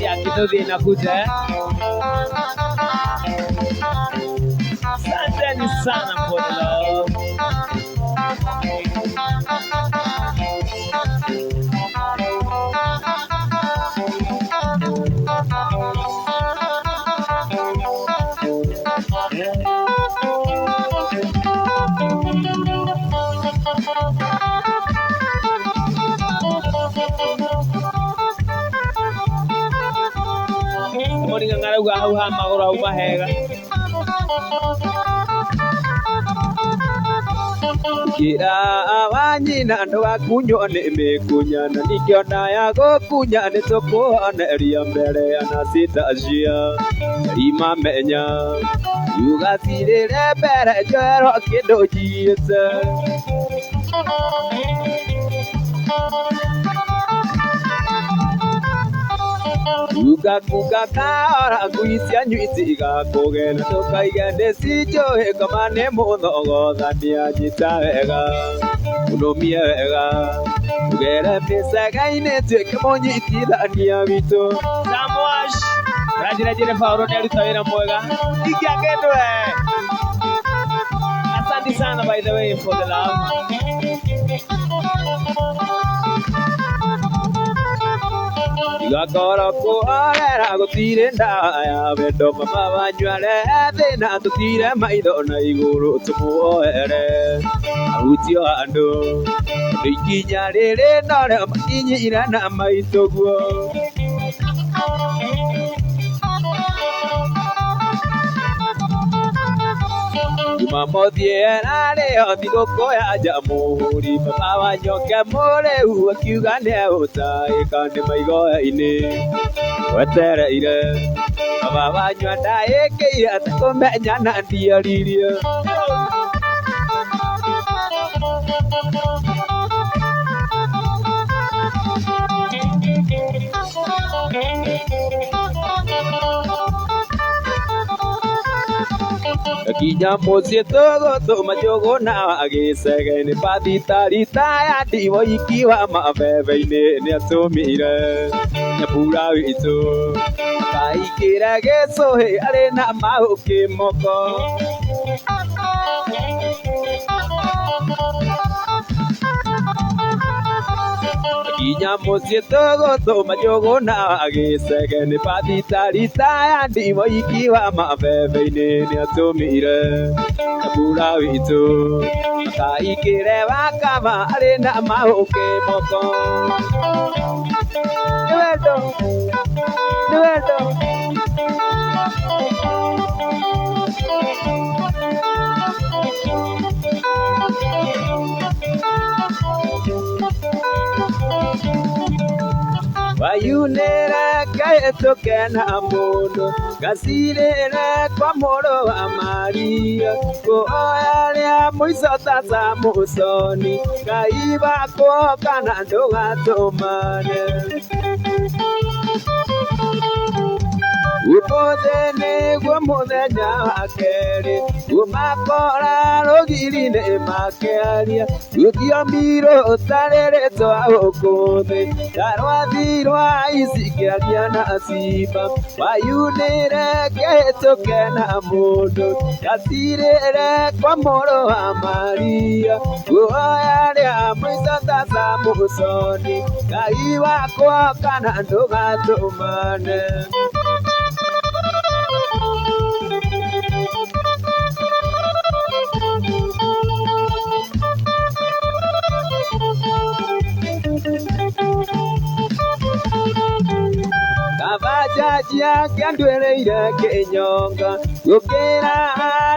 Ya Kinuthi inakuja eh? Asanteni sana Mbonelo. Arauga hau ha magũrũ hauma hega. Kira wanyina ndũgakunywo nĩ mĩkunya na ningĩona ya gũkunya nĩ tũkũoneria mbere Anastasia rimamenya yugatirĩre mbere njoerwo kĩndũ njiĩte. Kuga kahora ngui cianyu itigakũgena ndũkaige nĩ cinjũĩ ngoma nĩ mũthogothania nyita wega ũnũmie wega ũgere mĩcege-inĩ tuĩke mũnyitithania witũ. Samwash Ranjira njĩre Paulo nĩ aruta wĩra mwega. Ikia kĩndũ we. Asante sana by the way for the love. Igakoro kũhorera gũtirĩ ndawa ya wendo mama wanyu arehe thĩna tũtire maitho na igũrũ tũmuoere ahutio andũ tondũ ikinya rĩrĩ norĩo makinyire na maitũ guo. Jumamothi ĩrarĩo thigũkũ ya Jamhuri baba wanyu oke mũrĩu akiuga nĩegũtaĩka nĩ maigoe-inĩ wetereire baba wanyu andaĩkĩire atekũmenya na ndiaririe. Kinya mũciĩ tũgũtũma njũgũna wa gĩcege nĩ bathita ya ndiwoiki wa mabebe-inĩ nĩatũmire nyambura witũ akaingĩra gĩcũhĩ arĩ na maũkĩ moko. Kinya mũciĩ tũgũtũma njũgũna wa gĩcege nĩ bathita ya ndiwoiki wa mabebe-inĩ nĩatũmire nyambura witũ akaingĩre wakama arĩ na maũkĩ moko. Nĩ wendo, nĩ wendo. Wayunĩre kahĩtũke na mũndũ ngacirĩre kwa mũrũ wa Maria kũhoya rĩa mũico ta Samusoni Ngai wakwa kana ndũgatũmane. Ũmũthĩ nĩguo mũthenya wa kerĩ ũmakora rũgiri-inĩ makĩaria rũthiomi rũtarĩ rĩtwa gũkũ thĩ ta rwathi rwa ici ngĩaria na ciimba wayunĩre kĩhĩtũke na mũndũ ngacirĩre kwa mũrũ wa Maria kũhoya rĩa mũico ta Samusoni Ngai wakwa kana ndũgatũmane. Kabajaji akĩanduĩrĩire kĩnyonga gũkĩra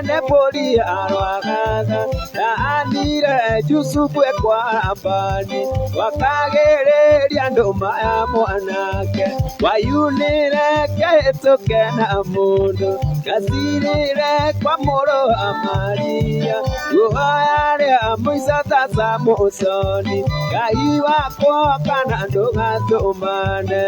nebũri arwagatha na athire Jusufu ekwa Labani wakagĩrĩria ndũma ya mwanake wayunĩre kĩhĩtũke na mũndũ ngacirĩre kwa mũrũ wa Maria kũhoya rĩa mũico ta Samusoni Ngai wakwa kana ndũgatũmane.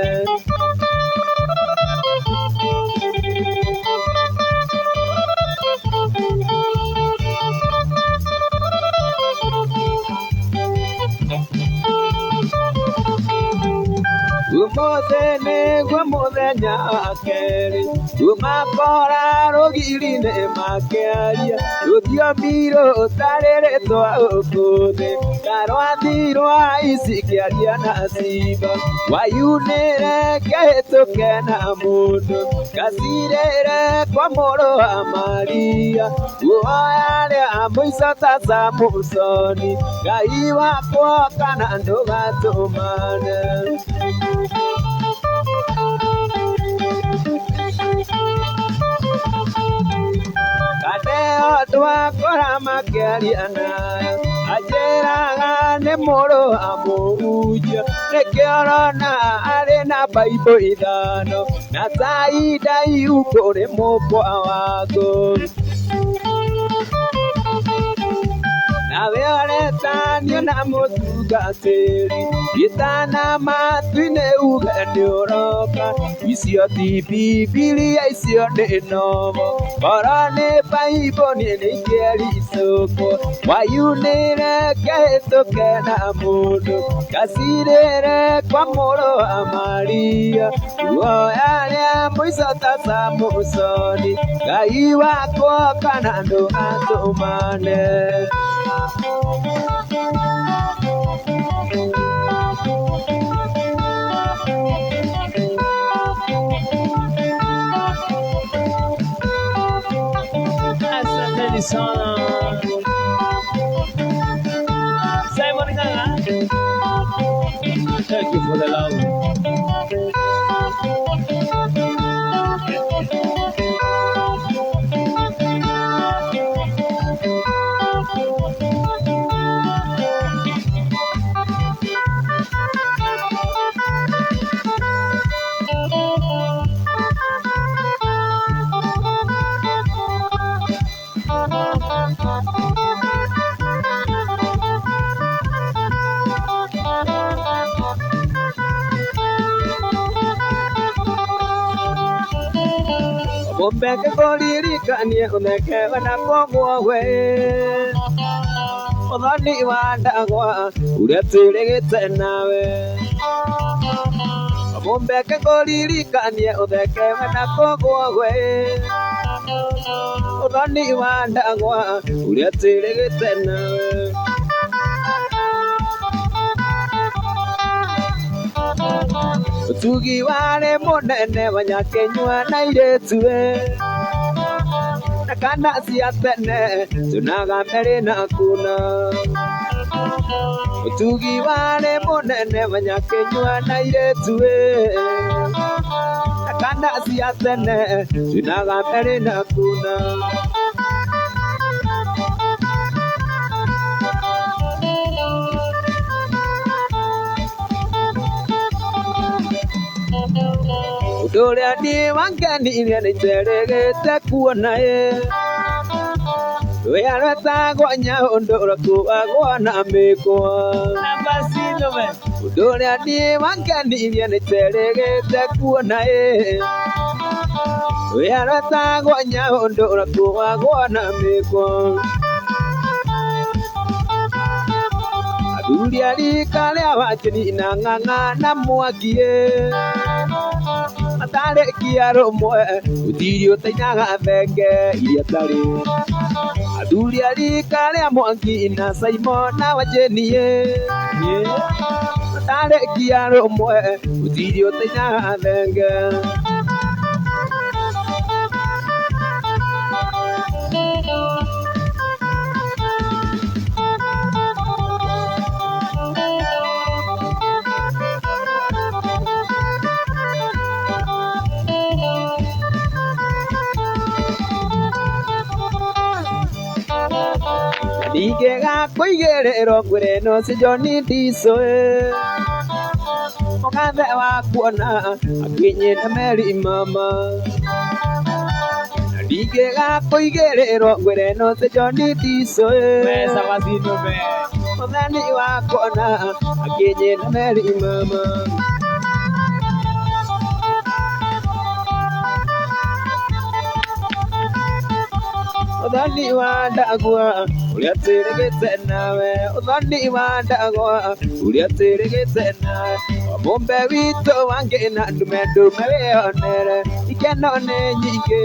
Ũmũthĩ nĩguo mũthenya wa kerĩ ũmakora rũgiri-inĩ makĩaria rũthiomi rũtarĩ rĩtwa gũkũ thĩ ta rwathi rwa ici ngĩaria na ciimba wayunĩre kĩhĩtũke na mũndũ ngacirĩre kwa mũrũ wa Maria kũhoya rĩa mũico ta Samusoni Ngai wakwa kana ndũgatũmane. Hĩndĩ ĩyo twakora makĩaria nayo anjĩraga nĩ mũrũ wa mũhunjia nĩkĩo ũrona arĩ na baibũ ithano na tai ndaihu kũrĩ mũkwa waku. Nawe ũretanio na mũtungatĩri gĩtana matu-inĩ uge nĩũroka icio ti Bibilia icio nĩ nomo korwo nĩ baibũ niĩ nĩingĩericũkwo wayunĩre kĩhĩtũke na mũndũ ngacirĩre kwa mũrũ wa Maria guoya rĩa mũico ta Samusoni Ngai wakwa kana ndũgatũmane. Asanteni sana. Simon Nganga, thank you for the love. Mũmbeke kũririkanie ũtheke na kũgwo we ũthoni wa ndagwa ũrĩa twĩrĩgĩte nawe. Mũmbeke kũririkanie ũtheke na kũgwo we ũthoni wa ndagwa ũrĩa twĩrĩgĩte nawe. Ũtugi warĩ mũnene wa nyakenyua na airĩtu we na kana cia tene tunaga mbere na kuna. Ũtugi warĩ mũnene wa nyakenyua na airĩtu we na kana cia tene tunaga mbere na kuna. Ũndũ ũrĩa niĩ wangenirie nĩ njerĩgĩte kuona ĩ rũya rwetagwo nyaũndũ rũkuagwo na mĩkwa. Nafasi ndume. Ũndũ ũrĩa niĩ wangenirie nĩ njerĩgĩte kuona ĩ rũya rwetagwo nyaũndũ rũkuagwo na mĩkwa. Athuri a rika rĩa Wanjĩni na Ng'ang'a na Mwangi ĩ matarĩkia rũmwe gũtirĩ ũtainaga thenge iria tarĩ. Athuri a rika rĩa Mwangi na Simon na Wanjĩni ĩ matarĩkia rũmwe gũtirĩ ũtainaga thenge. Ningĩ gakũigĩrĩrwo ngwĩre no si John Ndiso ĩ mũgathe wa kuona akinyĩte meri mama. Ningĩ gakũigĩrĩrwo ngwĩre no si John Ndiso ĩ Mesa basi ndume. mũtheni wa kuona akinyĩte meri mama. Ũthoni wa ndagwa ũrĩa twĩrĩgĩte nawe ũthoni wa ndagwa ũrĩa twĩrĩgĩte nawe mũmbe witũ wangĩ na ndume ndume wĩonere ikeno nĩ nyingĩ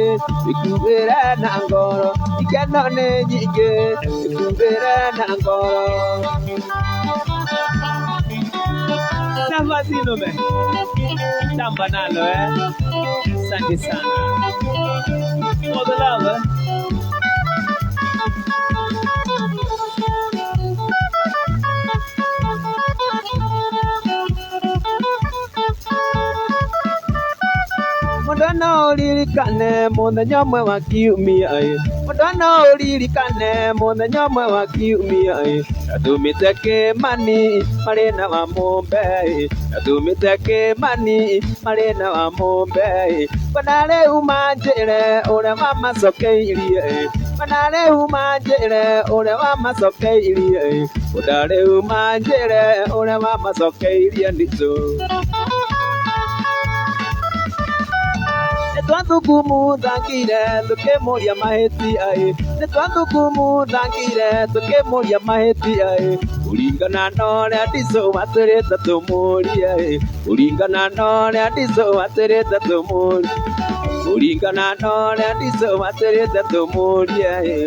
ikuĩre na ngoro ikeno nĩ nyingĩ ikuĩre na ngoro. Nafasi ndume. Tamba nalo eh. Asante sana. For the love. Eh? Mũndũ no ũririkane mũthenya ũmwe wa kiumia ĩ, mwendwa no ũririkane mũthenya ũmwe wa kiumia ĩ, ndatumĩte Kĩmani marĩ na Wamũmbe ĩ, ndatumĩte Kĩmani marĩ na Wamũmbe ĩ, kwenda rĩu manjĩre ũrĩa wamacokeirie ĩ, kwenda rĩu manjĩre ũrĩa wamacokeirie ĩ, kwenda rĩu manjĩre ũrĩa wamacokeirie nditũ. Nĩtwathukumuthangire tũkĩmũria mahĩtia ĩ, nĩtwathukumuthangire tũkĩmũria mahĩtia ĩ, kũringana na ũrĩa ndicũ atwĩrĩte tũmũrie ĩ, kũringana na ũrĩa ndicũ atwĩrĩte tũmũrie, kũringana na ũrĩa ndicũ atwĩrĩte tũmũrie ĩ.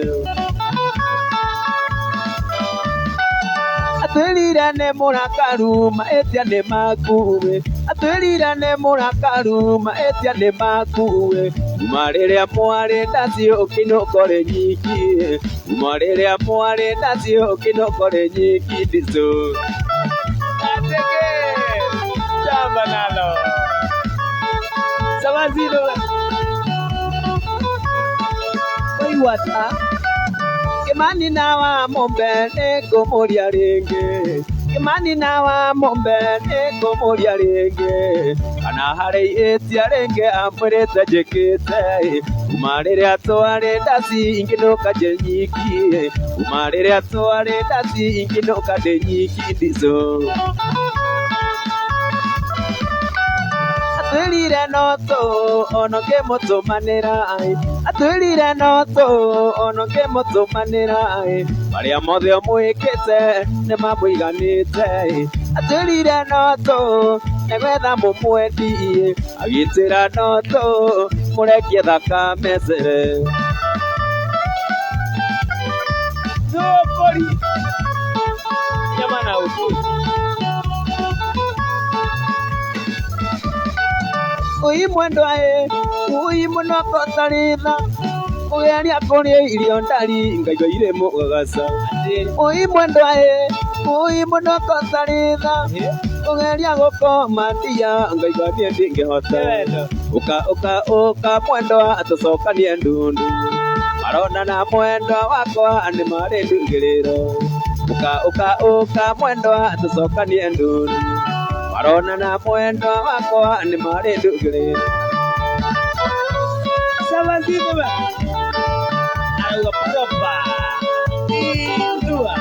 Atwĩrire nĩ mũrakaru mahĩtia nĩ maku ĩ, atwĩrire nĩ mũrakaru mahĩtia nĩ maku ĩ, kuma rĩrĩa mwarĩ ndacio ũkĩinũka ũrĩ nyiki ĩ, kuma rĩrĩa mwarĩ ndacio ũkĩinũka ũrĩ nyiki ndicũ. Ateke. Tamba nalo. Sawazino. Waigua ta Kĩmani na Wamũmbe nĩngũmũria rĩngĩ, Kĩmani na Wamũmbe nĩngũmũria rĩngĩ, kana harĩ ihĩtia rĩngĩ amwĩrĩte njĩkĩte ĩ, kuma rĩrĩa twarĩ ndaci ingĩnũka ndĩ nyiki ĩ, kuma rĩrĩa twarĩ ndaci ingĩnũka ndĩ nyiki ndicũ. Atwĩrire no tũ ona ũngĩmũtũmanĩra ĩ, atwĩrire no tũ ona ũngĩmũtũmanĩra ĩ, marĩa mothe ũmwĩkĩte nĩmamũiganĩte ĩ, atwĩrire no tũ nĩgetha mũmwendie, agĩtwĩra no tũ mũrekie thakame cere. Nobody. Nyama na uku. Ui mwendwa ĩ, ui mũno kotaritha, kũgeria kũrĩa irio ndari ngaigua irĩ mũgagaca. Ati. Ui mwendwa ĩ, ui mũno kotaritha, kũgeria gũkoma ndia ngaigua niĩ ndingĩhota. Wendo. Ũka ũka ũka mwendwa tũcokanie ndundu, maronana mwendwa wakwa nĩ marĩ ndungĩrĩro. Ũka ũka ũka mwendwa tũcokanie ndundu, maronana mwendwa wakwa nĩ marĩ ndungĩrĩro. Sawazino ba. Arauga proper. Indua.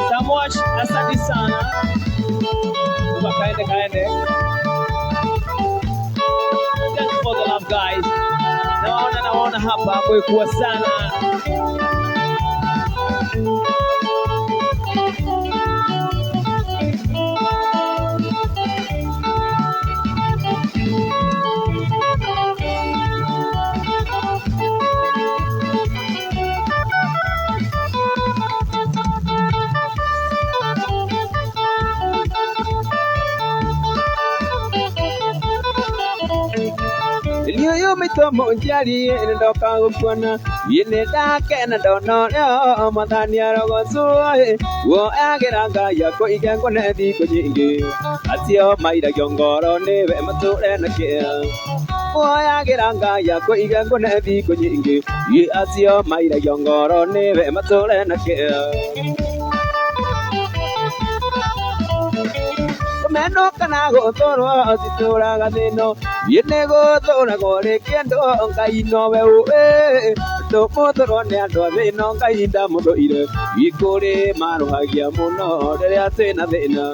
Samosh, asante sana. Uba kaende kaende. Thanks for the love guys. Nawaona nawaona hapa mwekuwa sana. Niĩ ũyũ maitũ mũnjiari nĩndoka gũkuona, niĩ nĩndakena ndona ũrĩa mwathani arogocwo ĩ, guoyagĩra Ngai akũige nguone thikũ nyingĩ, acio mairagio ngoro nĩwe matũre na kĩeha. Guoyagĩra Ngai akũige nguone thikũ nyingĩ, acio mairagio ngoro nĩwe matũre na kĩeha. Kũmenwo kana gũthũrwo citũraga thĩno, niĩ nĩgũthũragwo rĩkĩendwo Ngai nowe ũĩ, ndũmũthũrwo nĩ andũ a thĩno Ngai ndamũthũire, ikũrĩ marũhagia mũno rĩrĩa twĩna thĩna.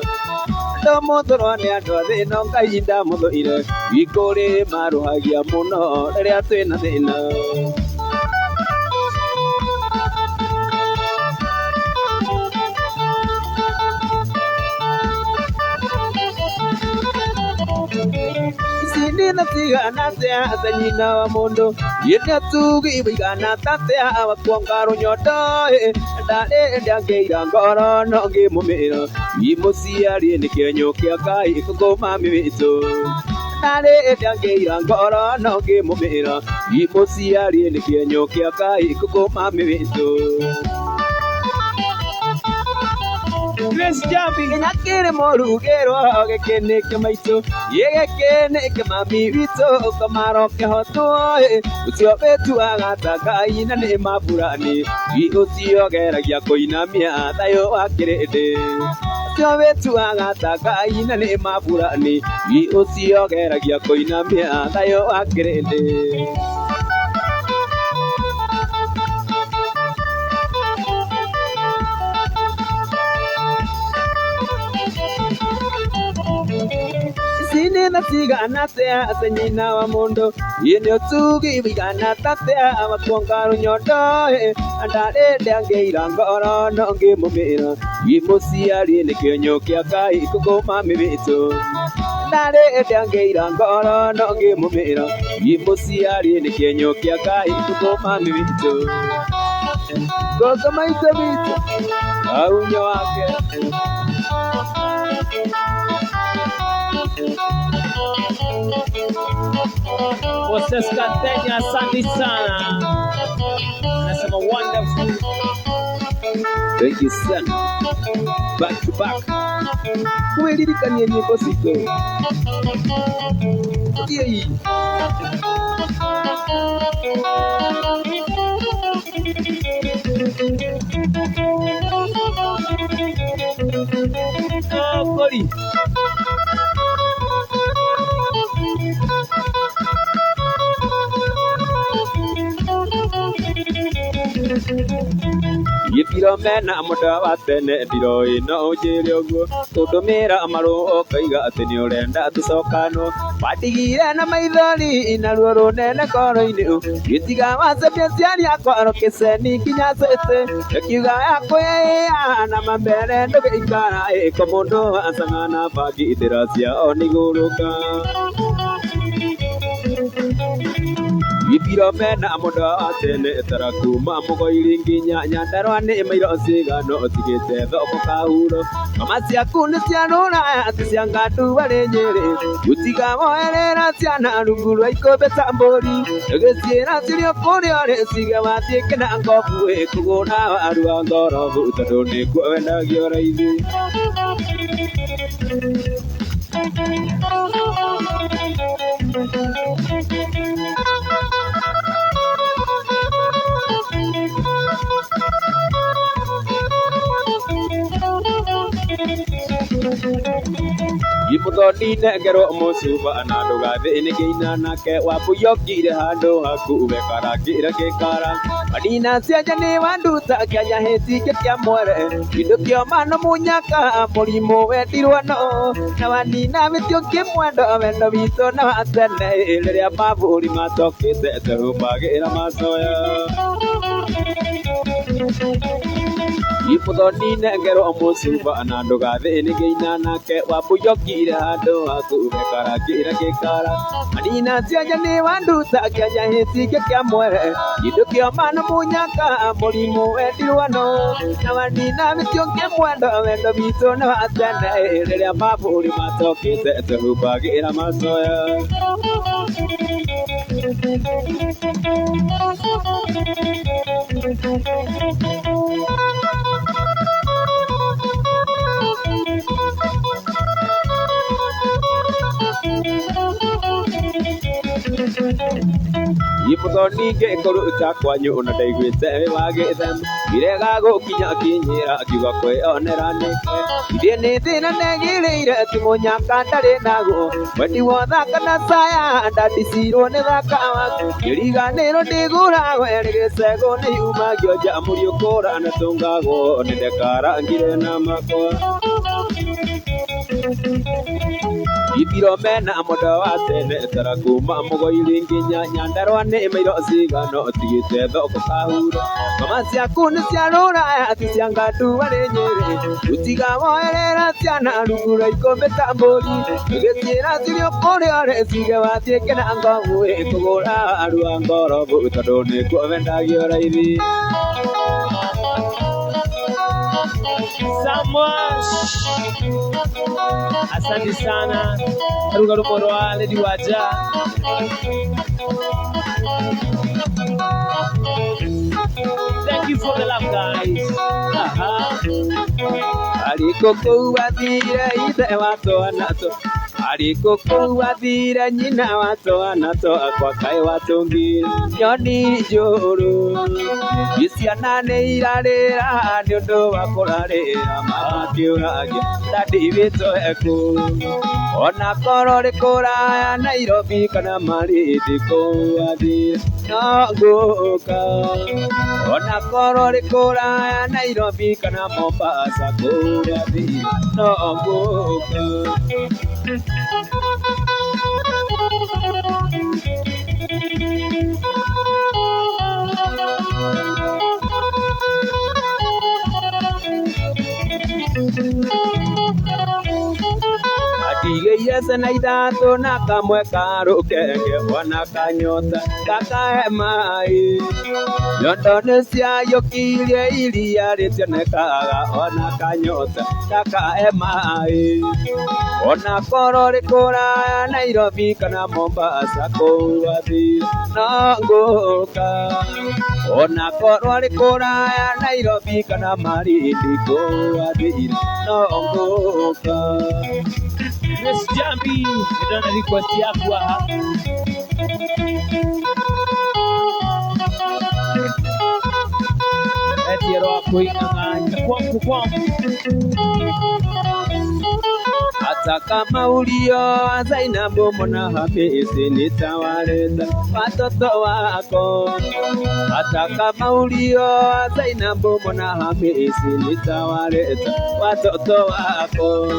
Ndũmũthũrwo nĩ andũ a thĩno Ngai ndamũthũire, ikũrĩ marũhagia mũno rĩrĩa twĩna thĩna. Ici nĩ cigana atĩa ta nyina wa mũndũ, niĩ nĩatugi wĩigana tatia wakuonga rũnyondo ĩ, ndarĩ ndangĩira ngoro no ngĩmũmĩra, i mũciari nĩ kĩenyũ kĩa Ngai kũkũ mami witũ. Ndarĩ ndangĩira ngoro no ngĩmũmĩra, i mũciari nĩ kĩenyũ kĩa Ngai kũkũ mami witũ. Grace Jambi. Nginya kĩrĩ mũrugĩrwo gĩkĩ nĩ kĩmaitũ ĩ gĩkĩ nĩ kĩmami witũ kamaro kĩhotwo ĩ ũcio wĩtuaga ta Ngai na nĩ maburani ĩ ũcio geragia kũinamia thayũ wa kĩrĩndĩ ũcio wĩtuaga ta Ngai na nĩ maburani ĩ ũcio geragia kũinamia thayũ wa kĩrĩndĩ. Ici nĩ tha cigana atĩa atĩ nyina wa mũndũ ĩ nĩ ũtugi wĩigana tatĩa wakuonga rũnyondo ĩ ndarĩ ndangĩira ngoro no ngĩmũmĩra ĩ mũciari nĩ kĩenyũ kĩa Ngai kũkũ mami witũ ndarĩ ndangĩira ngoro no ngĩmũmĩra ĩ mũciari nĩ kĩenyũ kĩa Ngai kũkũ mami witũ gũkũ maitũ witũ aunyo wake. Moses Katenya, asante sana. Anasema wonderful. Thank you sana. Back to back. Kwĩririkania nyĩmbo citũ. Thiĩi. Kori. Gĩthiro mena mũndũ wa tene ndiroĩ no ũnjĩre ũguo tũndũmĩra marũa ũkoiga atĩ nĩ ũrenda tũcokanwo wandigire na maithori na ruo rũnene ngoro-inĩ gĩtiga wacemia ciari akwa rũkĩceni nginya cĩtĩ ĩkiuga yakwĩya na mambere ndũgĩikara ĩko mũndũ acang'a na bangi ithĩra ciao nĩigũrũka. Gĩthiro mena mũndũ wa tene tara kuma mũgoiri nginya Nyandarua nĩ mairo cigano ũtigĩte thoko kahuro ngoma ciaku nĩ cia rũraya ti cia ngandu warĩ Nyĩrĩ gũtiga woerera ciana rungu rwa ikũmbĩ ta mbũri ũgĩciĩra cirio kũrĩa ũrĩ cige wathiĩ kĩna ngobu ĩkũgũra waru wa ngorobu tondũ nĩkuo wendagio raithi. Gĩmũthoni nengerwo mũcuba na ndũgathĩ nĩkĩina nake wambuyokire handũ haku wekarangĩra gĩkara manina cianja nĩ wanduta kĩanya hĩtike kĩa mwere kĩndũ kĩoma no mũnyaka mũrimũ wendirwo no na wanina wĩtio kĩmwendo wendo witũ na wa tene rĩrĩa mabũri matokĩte tũhumbagĩra macoya. Gĩmũthoni nengerwo mũcuba na ndũgathĩ nĩkĩina nake wambuyokire handũ haku wekarangĩra gĩkara manina cianja nĩ wanduta kĩanya hĩtike kĩa mwere kĩndũ kĩoma no mũnyaka mũrimũ wendirwo no na wanina wĩtio kĩmwendo wendo witũ na wa tene rĩrĩa mabũri matokĩte tũhumbagĩra macoya. Gĩmũthoni ngĩkũruta kwanyu na ndaiguĩte wĩ wa gĩthema irega gũkinya akinyĩra akiuga kwĩonera nĩkwe ithiĩ nĩ thĩna negĩrĩire ti mũnyaka ndarĩ naguo wendi wothaka na saya ndandicirwo nĩ thaka waku ngĩriganĩrwo ndĩgũragwo erĩ gĩcegũ nĩ yumagio nja mũriũkũra na tũngagwo nĩ ndekarangire na makwa. Gĩthiro mena mũndũ wa tene tara kuma mũgoiri nginya Nyandarua nĩ mairo cigano ũtigĩte thoko kahuro ngoma ciaku nĩ cia rũraya ti cia ngandu warĩ Nyĩrĩ gũtiga woerera ciana rungu rwa ikũmbĩ ta mbũri ũgĩciĩra cirio kũrĩa ũrĩ cige wathiĩ kĩna ngobu ĩkũgũra waru wa ngorobu tondũ nĩkuo wendagio raithi. Samuel. Asante sana. Ruga rumoro wa Lady Waja. Thank you for the love, guys. Aha. Arĩkũ kũu athire ithe wa twana arĩkũ kũu athire nyina wa twana twakwa kaĩ watũngire nyoni njũru. Ciana nĩ irarĩra nĩ ũndũ wa kũrarĩra mama akĩũragia dadi witũ ekũ. Ona korwo rĩ kũraya Nairobi kana Malindi kũu athire no ngũka. Ona korwo rĩ kũraya Nairobi kana Mombasa kũu athire no ngũka. Atigĩire ciana ithatũ na kamwe karũkenge ona kanyota gakahe maĩ. Nyondo nĩ ciaiyũkirie iria rĩtionekaga ona kanyota gakahe maĩ. Ona korwo rĩ kũraya Nairobi kana Mombasa kũu athire no ngũka. Ona korwo rĩ kũraya Nairobi kana Malindi kũu athire no ngũka. Miss Jambi, ndona request yaku haha. Etie rwa kuing'ang'anya kwangu kwangu. Hata kama ulioa Zainabu mbona Hamisi nitawaleta watoto wako. Hata kama ulioa Zainabu mbona Hamisi nitawaleta watoto wako.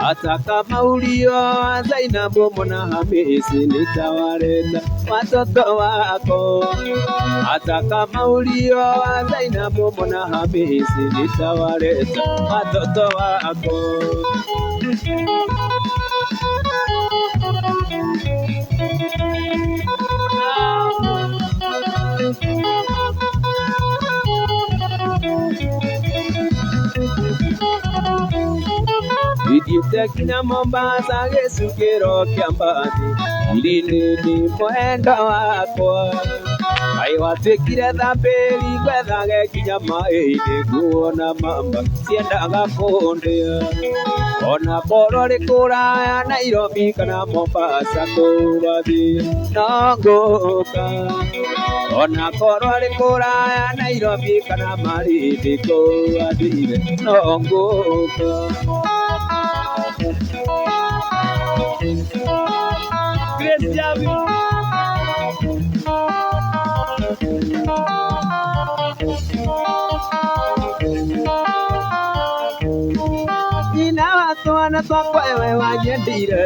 Hata kama ulioa Zainabu mbona Hamisi nitawaleta watoto wako. Hata kama ulioa Zainabu mbona Hamisi nitawaleta watoto wako. Ithiĩte nginya Mombasa gĩcukĩro kĩa mbathi Irinĩni mwendwa wakwa. Kaĩ watuĩkire thambĩri gwethage nginya maĩ-inĩ nguona mama ciendaga kũndĩa. Ona korwo rĩ kũraya Nairobi kana Mombasa kũu athire no ngũka. Ona korwo rĩ kũraya Nairobi kana Malindi kũu athire no ngũka. Grace Jambi. Nyina wa twana twakwa ewe wanyendire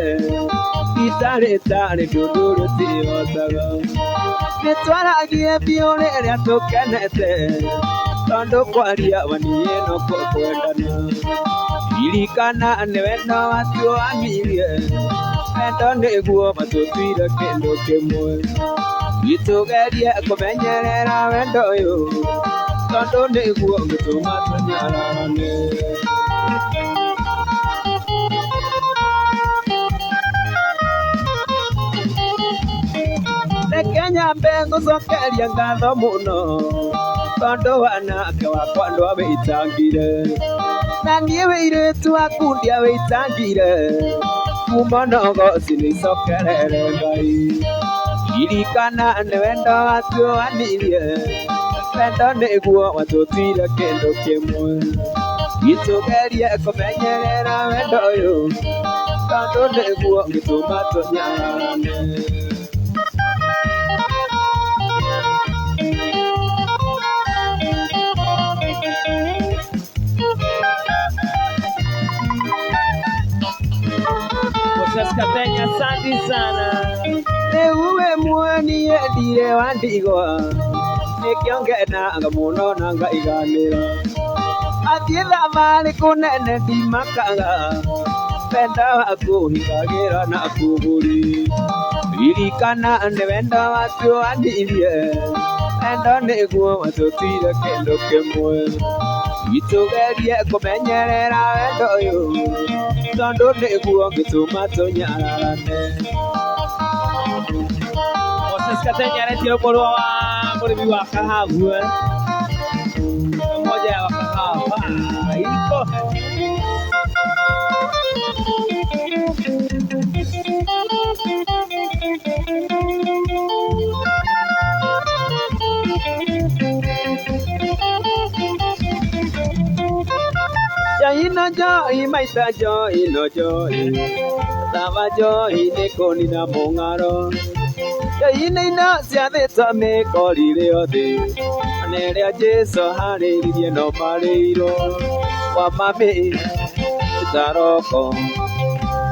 itarĩ tarĩ ndundu rĩtihotaga. Nĩtwaragie biũ rĩrĩa tũkenete tondũ kwaria waniĩ no kwendana. Ririkana nĩ wendo watuoanirie wendo nĩguo matũtuire kĩndũ kĩmwe. Gĩtũgerie kũmenyerera wendo ũyũ tondũ nĩguo ũngĩtũma tũnyararane. Reke nyambe ngũcokerie ngatho mũno tondũ wanake wakwa ndwawĩitangire. Na niĩ wĩirĩtu waku ndiawĩitangire kuma nogoci nĩicokerere Ngai. Ririkana nĩ wendo watuoanirie wendo nĩguo watũtuire kĩndũ kĩmwe. Gĩtũgerie kũmenyerera wendo ũyũ tondũ nĩguo ũngĩtũma tũnyararane. Moses Kathenya, asante sana. Rĩu we muoni endire wa ndigwa nĩkĩo ngenaga mũno na ngaiganĩra. Athiĩ thabarĩ kũnene ndimakaga wendo waku hingagĩra na kũgũri. Ririkana nĩ wendo watuoanirie wendo nĩguo watũtuire kĩndũ kĩmwe. Gĩtũgerie kũmenyerera wendo ũyũ tondũ nĩguo ũngĩtũma tũnyararane. Moses Kathenya aretia rwĩmbo rwa mũrĩmi wa kahabu, eh? Moja ya wakahawa iko. No njohi maita njohi no njohi taba njohi nĩ kũnina mũng'aro njohi nĩ indo ciathĩtwo mĩkorire othe ona ĩrĩa Jesũ harĩirie no marĩirwo kwa mami taroko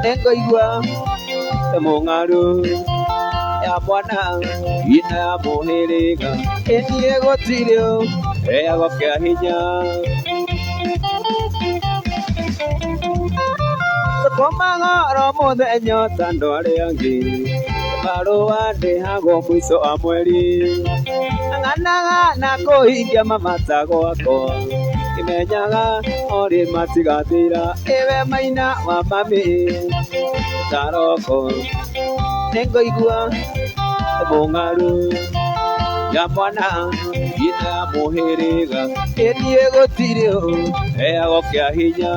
nĩngũigua mũng'aru ya mwana ina ya mũhĩrĩga ĩniĩ gũtirĩ heagwo kĩa hinya tũkomaga oro mũthenya ta andũ arĩa angĩ barũa ndĩhagwo mũico wa mweri ng'anaga na kũhingia mamata gwakwa kĩmenyaga orĩ matigathira ĩwe maina wa mami taroko nĩngũigua mũng'aru ya mwana ina ya mũhĩrĩga ĩniĩ gũtirĩ heagwo kĩa hinya.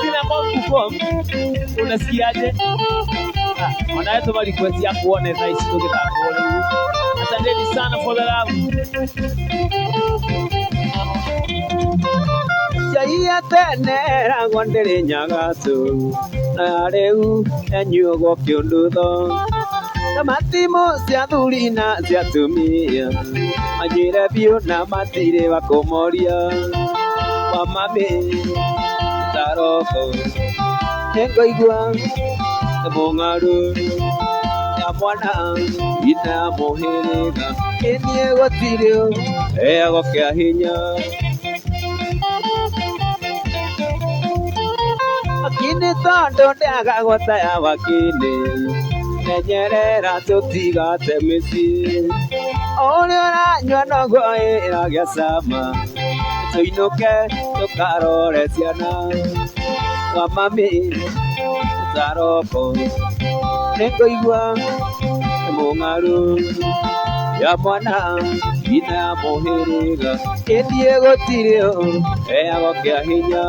Sina Mungu unasikiaje? Wanaweza request ya kuone rais tukitaka kuona. Asanteni sana for the love. Jaiya tene ragwo ndĩrĩ nyagatu na rĩu enyuagwo kĩũndutho na matimũ cia thuri na cia atumia manjĩre biũ na matirĩ wa kũmoria wa mami taroko nĩngũigua mũng'aru ya mwana ina ya mũhĩrĩga ĩniĩ gũtirĩ heagwo kĩa hinya. Wakini tondũ ndĩagagwo ta ya wakini menyerera tũtigate mĩciĩ ũrĩa ũranyua noguo ĩragĩa cama tũinũke tũkarore ciana wa mami taroko nĩngũigua mũng'aru ya mwana ina ya mũhĩrĩga ĩniĩ gũtirĩ heagwo kĩa hinya.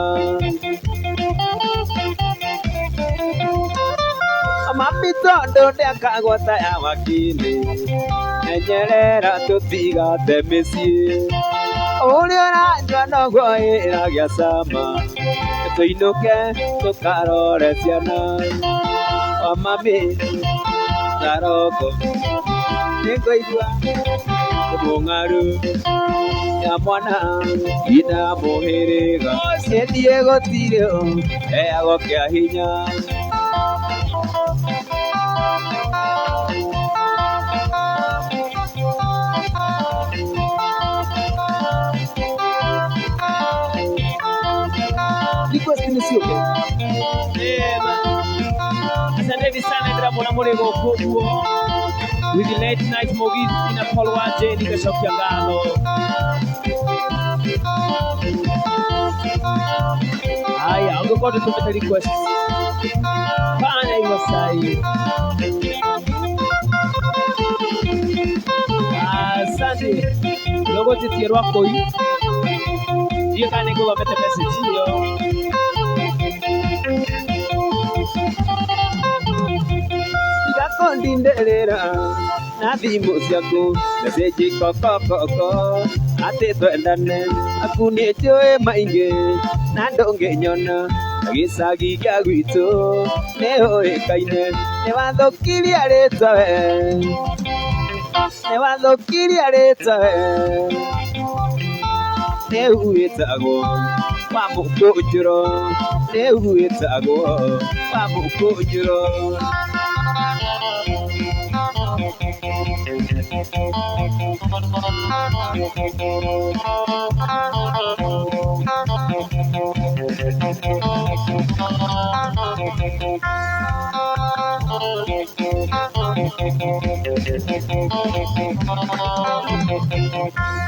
Mami tondũ ndĩakagwo ta ya wakini menyerera tũtigate mĩciĩ ũrĩa ũranyua noguo ĩragĩa cama tũinũke tũkarore ciana wa mami taroko nĩngũigua mũng'aru ya mwana ina ya mũhĩrĩga ĩniĩ gũtirĩ heagwo kĩa hinya. Request ni ciũke. Asanteni sana ndĩramwona mũrĩ gũkũ ũguo with the late night Mugithi na Paul Wanje nĩgacokia ngatho. Haya, ũngĩkorwo ndũtũmĩte request fanya hivyo sahi. Asante rũgũtĩtie rwakũi ndiũ kana nĩngũthomete message ĩyo. Ndinderera na thimũ ciaku message kokokoko atĩ twendane aku nĩ njũĩ maingĩ na ndũngĩnyona na gĩcagi gĩa gwitũ nĩũĩkaine nĩwathũkirie rĩtwa we nĩwathũkirie rĩtwa we rĩu wĩtagwo wa mũkũnjũro rĩu wĩtagwo wa mũkũnjũro.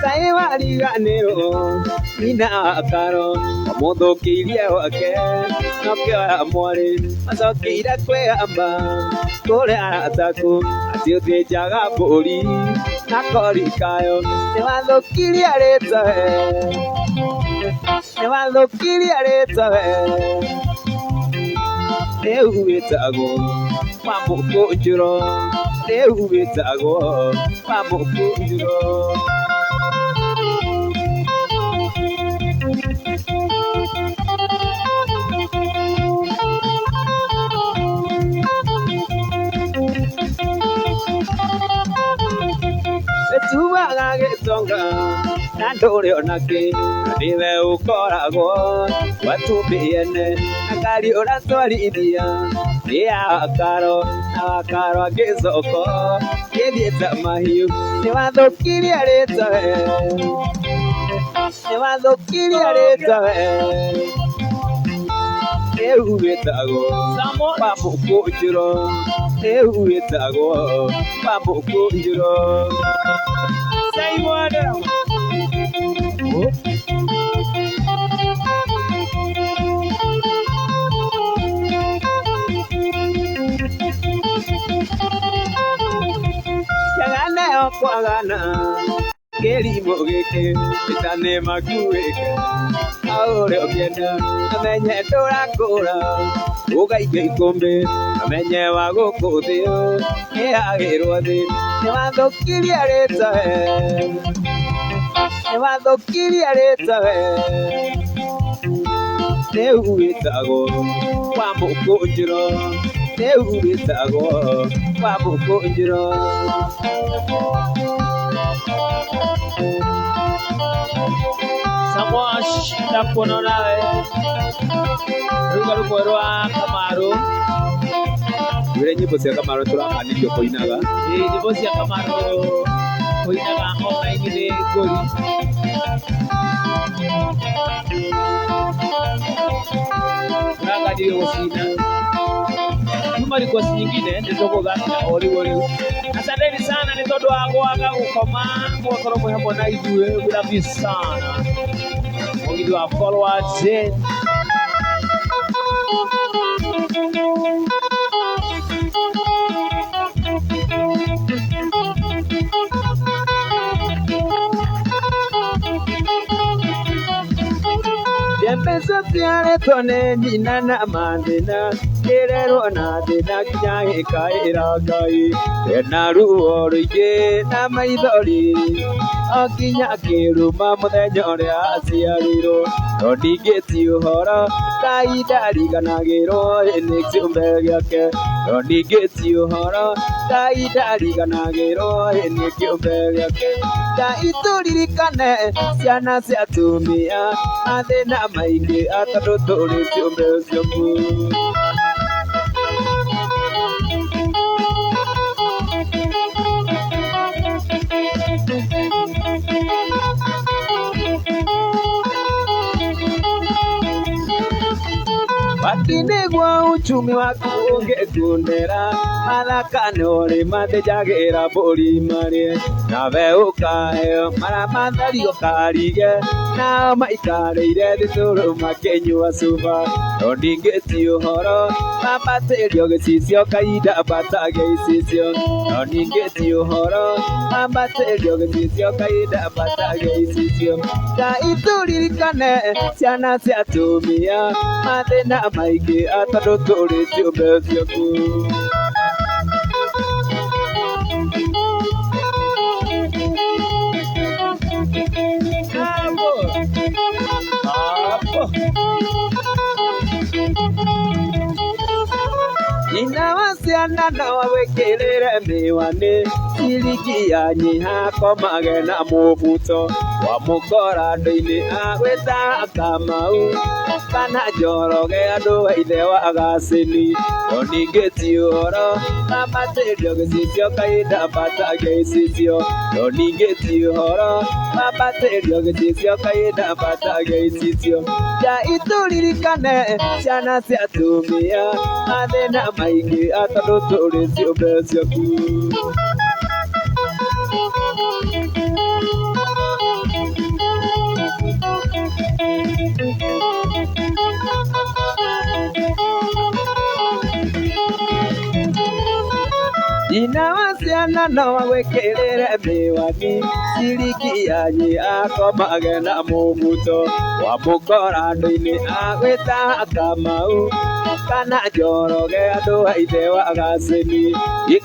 Kaĩ wariganĩrwo nyina wa Karo wamũthũkĩirie gwake nokĩoya mwarĩ macokeire kwĩhamba kũrĩa arataku atĩ ũthĩnjaga mbũri na kori kayo nĩwathũkirie rĩtwa we nĩwathũkirie rĩtwa we rĩu wĩtagwo wa mũkũnjũro rĩu wĩtagwo wa mũkũnjũro. Na ndũrĩ ona kĩ na nĩwe ũkoragwo watumbĩ ene na ngari ũratwarithia nĩ ya wakaro na wakaro angĩcoka gĩthiĩ ta mahiũ nĩ wathũkirie rĩtwa we nĩ wathũkirie rĩtwa we rĩu wĩtagwo Samo wa mũkũnjũro rĩu wĩtagwo wa mũkũnjũro. Simon. Njagane o kwagana kĩrimũ gĩkĩ ĩtane makuĩke aũrĩa ũngĩenda amenye ndũrakũra ũgaikia ikũmbĩ amenye wa gũkũ thĩ nĩagĩrwo thĩ nĩ wathũkirie rĩtwa we nĩ wathũkirie rĩtwa we rĩu wĩtagwo wa mũkũnjũro rĩu wĩtagwo wa mũkũnjũro. Samosh ndakuona nawe rũiga rũmwe rwa Kamaru. Wĩre nyĩmbo cia Kamaru tũrakanirio kũinaga. Ĩĩ, nyĩmbo cia Kamaru kũinaga online nĩ ngũri. Tũrakanirio gũcina kuma request nyingine nĩ tũgũthakĩra o rĩu o rĩu. Asanteni sana nĩ tondũ wa gwaga gũkoma mũgakorwo mwĩ hamwe na ithuĩ. We love you sana. Mũgithi wa Forward J. Mbeca ciaretwo nĩ nyina na mathĩna kĩrerwo na thĩna nginya gĩkaĩra Ngai ena ruo rũingĩ na maithori o nginya akĩruma mũthenya ũrĩa aciarirwo no ndingĩti ũhoro Ngai ndariganagĩrwo nĩ kĩũmbe gĩake no ndingĩti ũhoro Ngai ndariganagĩrwo nĩ kĩũmbe gĩake Ngai tũririkane ciana cia atumia mathĩna maingĩ tondũ tũrĩ ciũmbe ciaku. Wati nĩguo uchumi waku ũngĩkundera mathaka nĩ mathĩnjagĩra mbũri marĩe nawe ũkaheo maramathari ũkarige nao maikarĩire thitũrũ makĩnyua cuba no ndingĩti ũhoro mambatĩrio gĩcicio kainda ambatagia icicio no ndingĩti ũhoro mambatĩrio gĩcicio kainda ambatagia icicio Ngai tũririkane ciana cia atumia mathĩna maingĩ tondũ tũrĩ ciũmbe ciaku. Hapo. Hapo. Nyina wa ciana no agwĩkĩrĩre mĩwani ciringi ya nyiha komage na mũbuto wamũkora andũ-inĩ agwĩta Kamau kana Njoroge andũ a ithe wa Gacĩni no ningĩ ti ũhoro mambatĩrio gĩcicio kahinda ambatagia icicio no ningĩ ti ũhoro mambatĩrio gĩcicio kahinda ambatagia icicio Ngai tũririkane ciana cia atumia mathĩna maingĩ tondũ tũrĩ ciũmbe ciaku. Nyina wa ciana no agwĩkĩrĩre mĩwani ciringi ya akomage na mũbuto wamũkora andũ-inĩ agwĩta Kamau Kana Njoroge andũ a ithe wa Gacĩni,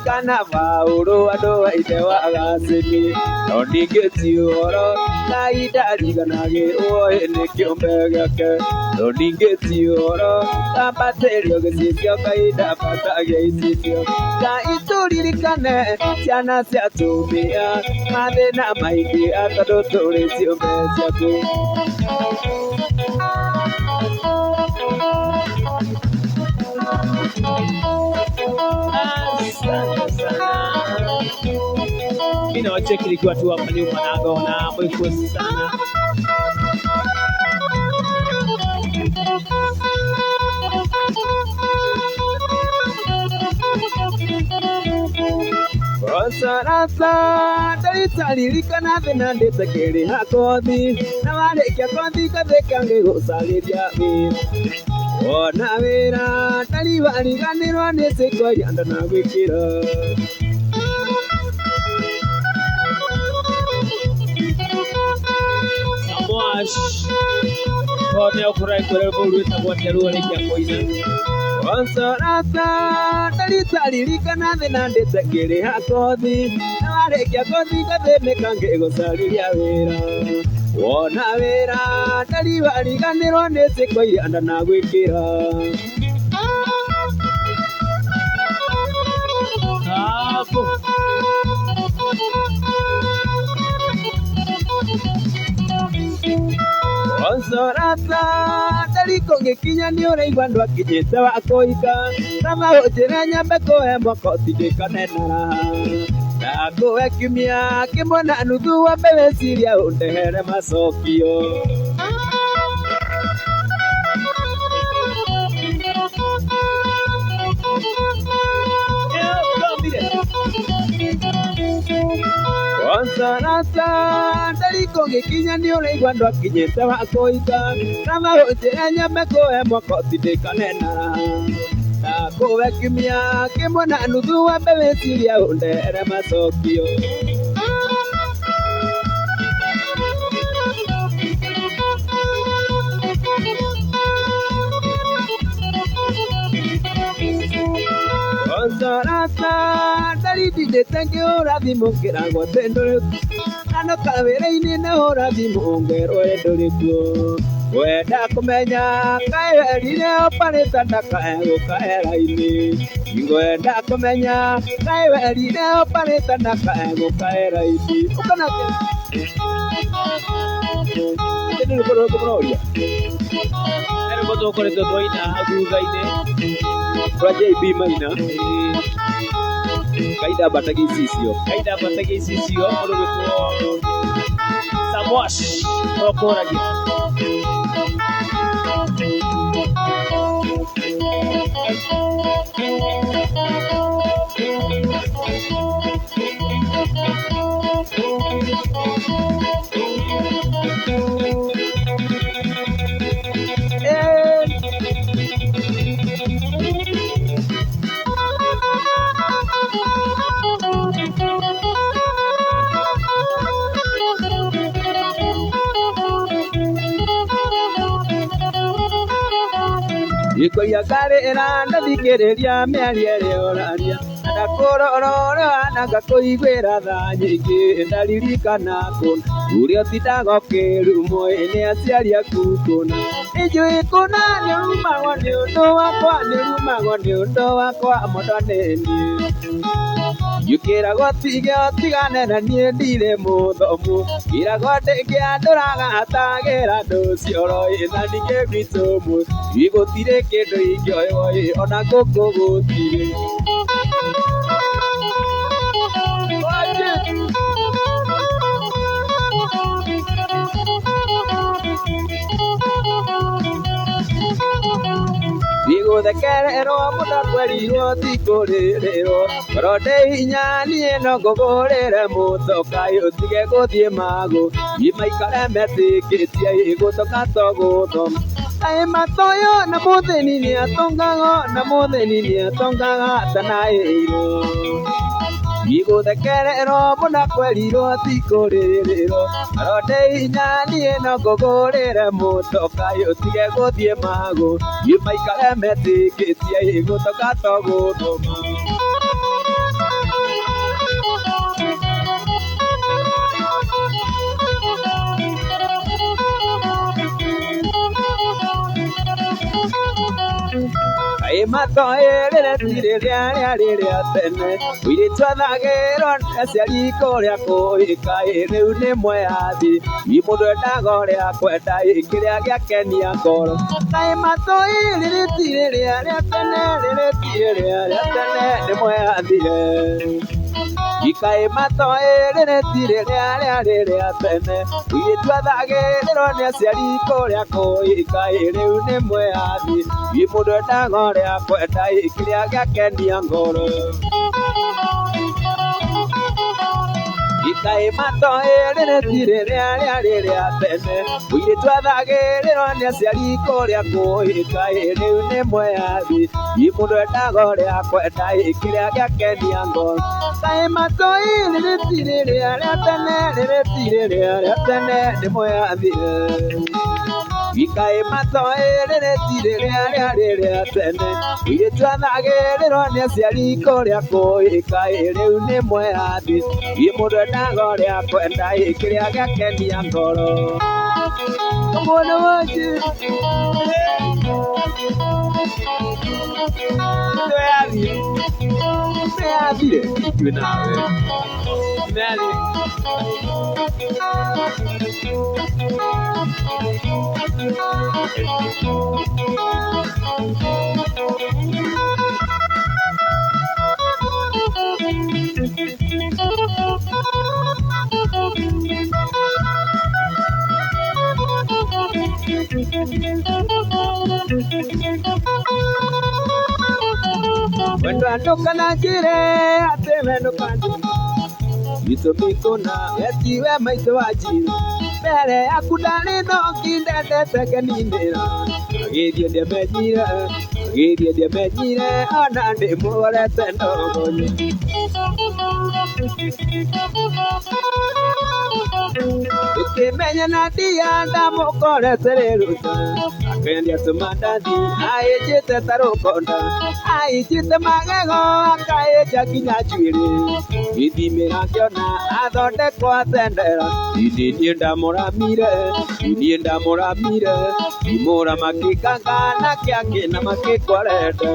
kana Paũlũ andũ a ithe wa Gacĩni. No ningĩ ti ũhoro Ngai ndariganagĩrwo nĩ kĩũmbe gĩake. No ningĩ ti ũhoro kambatĩrio gĩcicio Ngai ndambatagia icicio. Ngai tũririkane ciana cia atumia mathĩna maingĩ tondũ tũrĩ ciũmbe ciaku. Asante sana. Mimi nawacheki nikiwa tu hapa nyuma na mwiko sana. Sarasa ndaritarĩrĩkana thĩna ndĩtakĩrĩha kothi na warĩkia kothi ngathĩka ngĩgũcarĩria wĩra wona wĩra ndariwariganĩrwo nĩ ciĩko iria ndanagwĩkĩra. Samoash. Kone okurai kwere rwĩmbo rwĩtagwo atĩa ruo rĩkia kũina. Sarasa ndaritarĩrĩkana thĩna ndĩtakĩrĩha kothi na warĩkia kothi ngathĩnĩka ngĩgũcarĩria wĩra wona wĩra ndariwariganĩrwo nĩ ciĩko iria ndanagwĩkĩra. Hapo. Consolata ndariko ngĩkinya nĩ ũraigua ndwakinyĩte wa kũhika kama ũnjĩre nyambe kũhe mwaka ũtindĩkane na raha ndakũhe kiumia kĩmwe na nuthu wambe wĩciria ũndehere macokio. Consolata ndariko ngĩkinya nĩ ũraigua ndwakinyĩte wa kũhika kama ũnjĩre nyambe kũhe mwaka ũtindĩkane na raha ndakũhe kiumia kĩmwe na nuthu wambe wĩciria ũndehere macokio. Consolata ndarindindĩte ngĩhũra thimũ ngĩragwo atĩ ndũrĩ ano kawĩra-inĩ nahũra thimũ ngerwo ndũrĩ kuo wenda kũmenya kaĩ werire ũparĩta ndakae gũkaera-inĩ ngwenda kũmenya kaĩ werire ũparĩta ndakae gũkaera-inĩ ũkanake nĩ rwĩmbo rũrĩkũ mũroria? Nĩ rwĩmbo tũkoretwo twaina hau thutha-inĩ. Rwa JB Maina Ngai ndambatagia icicio. Ngai ndambatagia icicio mũndũ gwĩtwo Samoash tokũragia. Ikoia ngarĩra ndathikĩrĩria mĩario ĩrĩa ũraria na ndakũrora ũrĩa ũhana ngakũiguĩra tha nyingĩ ndaririkana kũna ũrĩa ũtindaga ũkĩrumwo nĩ aciari aku kũna nĩnjũĩ kũna nĩũrumagwo nĩ ũndũ wakwa nĩũrumagwo nĩ ũndũ wakwa mũno nĩ niĩ Njũkĩragwo tige ũtigane na niĩ ndirĩ mũthomu ngĩragwo ndĩngĩandũraga atagĩra andũ cioro na ningĩ gwitũ mũciĩ gũtirĩ kĩndũ ingĩoywo ona ngũkũ gũtirĩ. Ndigũthekererwo mũno kwerirwo ti kũrĩrĩrwo korwo ndĩ hinya niĩ no ngũgũrĩre mũtoka ũtige gũthiĩ magũ maikare metĩkĩtie gũtoka to gũthoma kaĩ matoyo na mũthĩni nĩatongaga na mũthĩni nĩatongaga atanaĩirwo Igũthekererwo mũno kwerirwo ti kũrĩrĩrwo aronde inya niĩ no ngũgũrĩre mũtoka ũtige gũthiĩ magũ maikare metĩkĩtie gũtoka to gũthoma. Kaĩ matoĩ rĩrĩ ti rĩrĩa rĩarĩ rĩa tene mũirĩtu athagĩrwo nĩ aciari kũrĩa kũĩkaĩ rĩu nĩ mweyathi i mũndũ endaga ũrĩa kwenda kĩrĩa gĩakenia ngoro. Kaĩ matoĩ rĩrĩ ti rĩrĩa rĩa tene rĩrĩ ti rĩrĩa rĩa tene nĩ mweyathire. Ikaĩ matoĩ rĩrĩ ti rĩrĩa rĩarĩ rĩa tene mũirĩtu athagĩrĩrwo nĩ aciari kũrĩa kũĩkaĩ rĩu nĩ mweyathi i mũndũ endaga ũrĩa kwenda kĩrĩa gĩakenia ngoro. Ikaĩ matoĩ rĩrĩ ti rĩrĩa rĩarĩ rĩa tene mũirĩtu athagĩrĩrwo nĩ aciari kũrĩa kũĩkaĩ rĩu nĩ mweyathi i mũndũ endaga ũrĩa kwenda kĩrĩa gĩakenia ngoro. Kaĩ matoĩ rĩrĩ ti rĩrĩa rĩa tene rĩrĩ ti rĩrĩa rĩa tene nĩ mweyathire. Ikaĩ matoĩ rĩrĩ ti rĩrĩa rĩarĩ rĩa tene mũirĩtu athagĩrĩrwo nĩ aciari kũrĩa kũĩkaĩ rĩu nĩ mweyathi i mũndũ endaga ũrĩa kwenda kĩrĩa gĩakenia ngoro. Mwana wanje Nĩyathire. Nĩyathire ithuĩ nawe. Nĩyathire. Wendwa ndũkananjĩre atĩ we ndũkanjĩre gĩtũmi kũna we tiwe maitũ wa njirũ mbere yaku ndarĩ thongi ndendete ngeninĩra agĩthiĩ ndiamenyire agĩthiĩ ndiamenyire ona ndĩmũgorete ndogonye. Tũkĩmenyana ndia ndamũkorete rĩruta akendia tũmandathi aĩnjĩte ta rũkonda aĩnjĩte magego akaĩnja nginya njuĩrĩ gĩthimĩra ngĩona athondekwo atendera ini niĩ ndamũramire niĩ ndamũramire imũra makĩkanga na kĩangĩ na makĩkwarenda.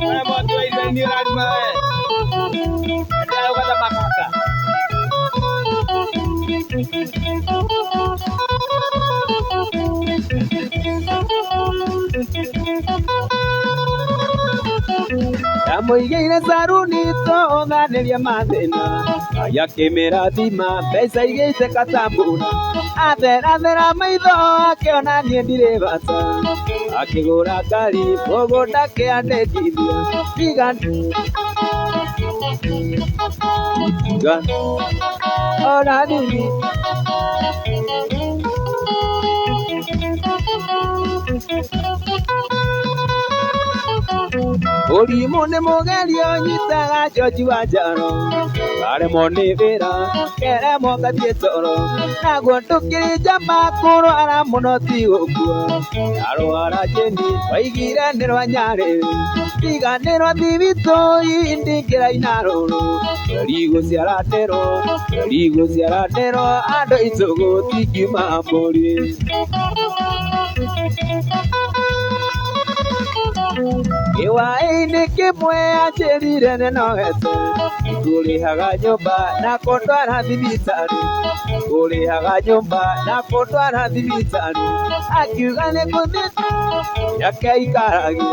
Wewe mwaki wa iria nĩ ũraruma we. Endelea gũkata makaka. Ndamũigĩire caruni tũthanĩrie mathĩna akĩmĩrathima mbeca igĩte katambura atherathera maitho akĩona niĩ ndirĩ bata akĩgũra ngari mũgũnda kĩandĩkithia tiga tiga ona nini. Ũrimũ nĩ mũgerio nyitaga George wa Njaro karemwo nĩ wĩra keremwo ngathiĩ toro naguo ndũkĩrĩ njamba kũrwara mũno ti gũkua arwara jeni waigire nĩ rwa Nyarĩrĩ tiga nĩ rwa Thibitũ ndingĩraina rũrũ rigũciaranĩrwo rigũciaranĩrwo andũ aitũ gũtingiuma mbũri. Kĩwaĩ-inĩ kĩmwe anjĩrire nĩnogete kũrĩhaga nyũmba na kũndwara thibitarĩ kũrĩhaga nyũmba na kũndwara thibitarĩ akiuga nĩ gũthiĩ yake aikaragia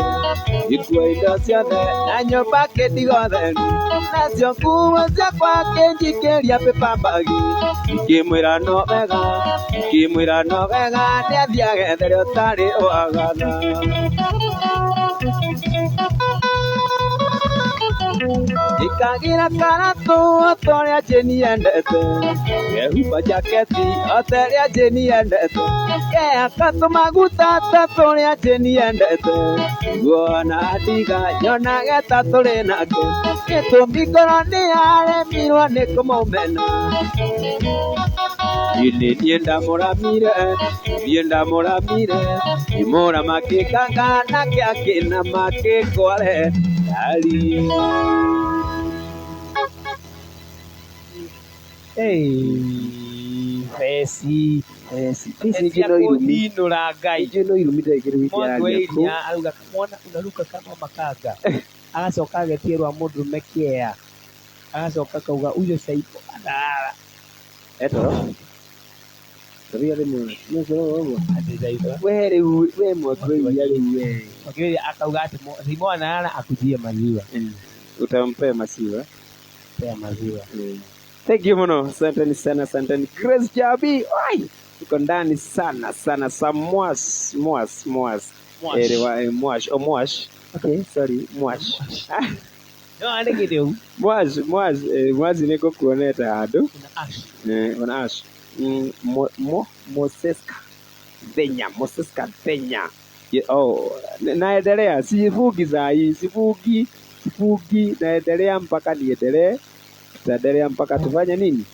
gĩkuo indo ciothe na nyũmba akĩndiga ũtheri nacio nguo ciakwa akĩnjikĩria paper bag ikĩmwĩra no wega ikĩmwĩra no wega nĩathiĩ agethere ũtarĩ wagatha. Ikagira karatũ o ta ũrĩa Jane endete, ngehumba jaketi o ta ĩrĩa Jane endete, ngehaka tũmaguta ta tũrĩa Jane endete, nĩguo ona ndiga nyonage ta tũrĩ nake, gĩtũmi ngoro nĩyaremirwo nĩ kũmũmena. Niĩ niĩ ndamũramire, niĩ ndamũramire, ngĩmũrama kĩkanga nake akĩnama kĩkware ndari. Hey, Beci. Beci ingĩ no irumi. Kũninũra Ngai. Ingĩ no irumi ndagĩrĩ Mwangi wa wikĩraria kũ. iria arauga mwana unaruka kama makanga. Agacoka agetierwa mũndũrũme kĩea. Agacoka akauga huyo Saipo analala. Etoro. Tabia rĩmwe. Nĩ ũguo. Ati Saipo. We rĩu we mwangi wa iria rĩu we. Mwangi wa iria akauga ati Saipo analala akujie maziwa. Utampea maziwa. Pea maziwa. Thank you muno. Asanteni sana, asanteni. Grace Jabi. Oi. Tuko ndani sana sana. Sam Mwas, Mwas, Mwas. Mwash. Erewa, Mwash. Oh, Mwash. Okay, sorry. Mwash. No andĩkĩte ũguo. Mwash, Mwash, Mwash nĩ ngũkuonete handũ. Kuna ash. Ona Ash. Moseska Thenya, Moseska Thenya. Oh, naendelea sifungi saa hii, sifungi, sifungi, naendelea mpaka niendelee. Tutaendelea mpaka tufanye nini?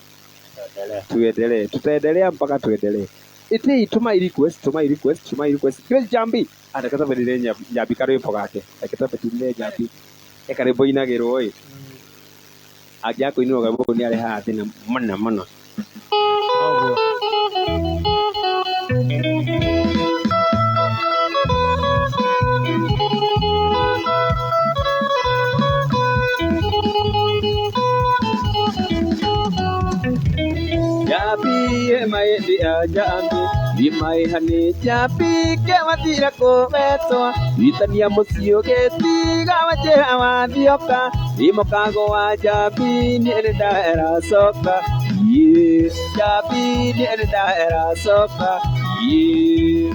Tuendelee, tutaendelea mpaka tuendelee. Iti tuma request, tuma request, tuma request. Grace Jambi, atakata bedire nyambi karwimbo gake. Akata bedire nyambi. Eka rwimbo inagĩrwo ĩ. Angĩaga kũinĩrwo karwĩmbo kau nĩ arehaga thĩna mũno mũno. Ũguo. Jambi maĩndĩ a Jambi imaihani Jambi kĩwathire kũwetwo itania mũciĩ ũgĩtiga wanjĩra wathioka imũkago wa Jambi niĩ nĩndahera coka Yee, Jambi niĩ nĩndahera coka Yee.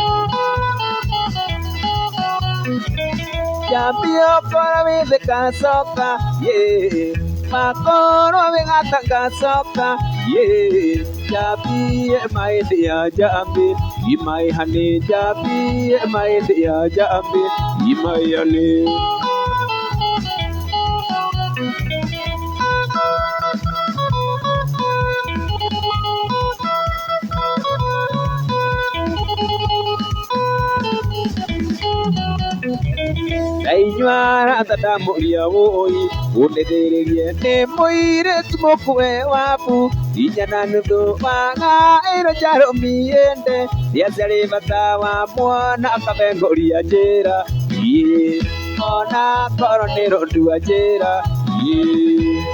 Jambi okorwo wĩ thĩka coka Yee, makorwo wĩ gatanga coka Yee, Jambi maĩndĩ ya Jambi imaihani Jambi maĩndĩ ya Jambi imaihani. Ndainyua arata ndamũria wũi ũndeithĩrĩrie nĩ mũirĩtu mũkue wabu inya na nuthu wagaĩrwo njarũmiĩnde rĩaciarĩ bata wa mwana akabengũria njĩra Yee, ona korwo nĩ rũndua njĩra Yee.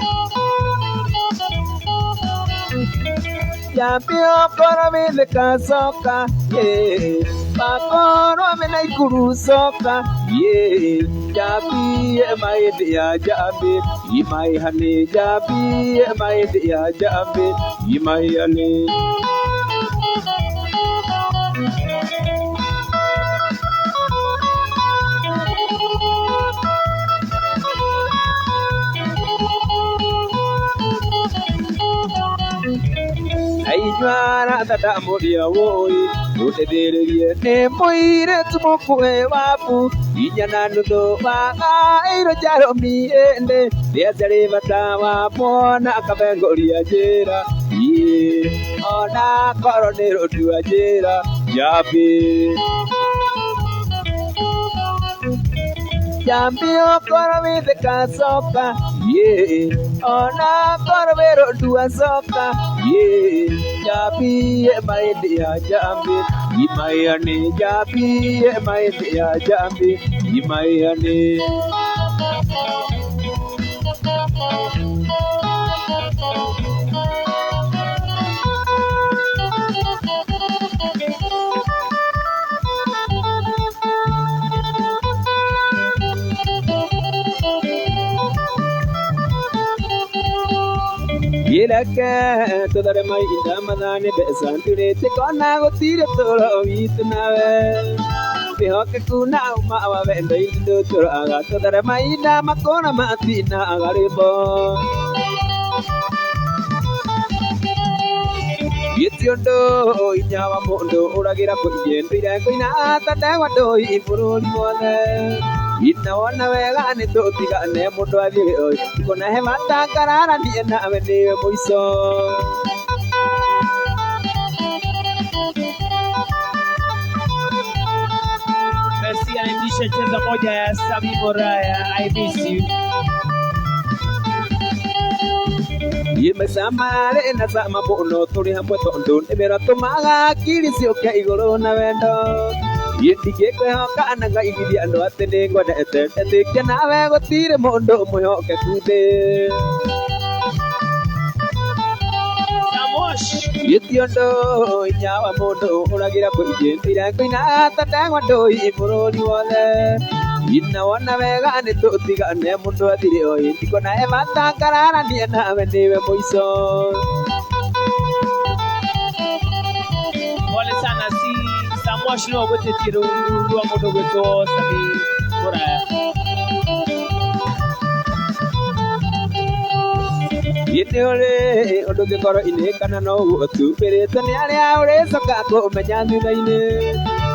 Jambi okorwo wĩ Thika coka Yee, makorwo wĩ Naikuru coka Yee, Jambi maĩndĩ ya Jambi imaihani Jambi maĩndĩ ya Jambi imaihani. Ainyua arata ndamũria wũi ũndeithĩrĩrie nĩ mũirĩtu mũkue wabu inya na nuthu wagaĩrwo njarũmiĩnde rĩaciarĩ bata wa mwana akabengũria njĩra Yee, ona korwo nĩ rũndua njĩra Jambi. Jambi okorwo wĩ Thika coka Yee, ona korwo wĩ rũndua coka Yee, Jambi maĩndĩ ya Jambi imaihani Jambi maĩndĩ ya Jambi imaihani. Gĩreke tũthare mahinda mathaa nĩ mbeca ndurĩte kona gũtirĩ tũro witũ nawe. Wĩhokeku na ũma wa wendo-inĩ ndũtũraga tũtheremaina makũra matina rwĩmbo. Gĩti ũndũ inya wa mũndũ ũragĩra kũiye ndũire ngũina ta ndegwa ndũi bũrũri wothe. Ina wona wega nĩ tũtigane mũndũ athiĩ oi kuona he bata ngararanie nawe nĩwe mũico. Messi anaendesha cheza moja ya Sami Moraya, I miss you. Imecama rĩ na cama mũno tũrĩ hamwe tondũ nĩ tũmaga akiri ciũke igũrũ na wendo. Ndingĩkwĩhoka na ngaiguithia andũ atĩ nĩ ngwendete ndetĩkia nawe gũtirĩ mũndũ mwĩhokeku thĩ. Samosh. Gĩti ũndũ inya wa mũndũ ũragĩra kũingĩ ndũire ngũina ta ndegwa ndũi bũrũri wothe. Ina wona wega nĩ tũtigane mũndũ athire oi ndikuona he bata ngararanie nawe nĩwe mũico. Pole sana si Samosh no gwĩtĩtie rwa mũndũ gwĩtwo Sami Moraya. Gĩtĩ ũrĩ ũndũ ũngĩkorwo-inĩ kana no ũguo tu wĩrĩtwo nĩ arĩa ũrĩcoka kũmenya thutha-inĩ.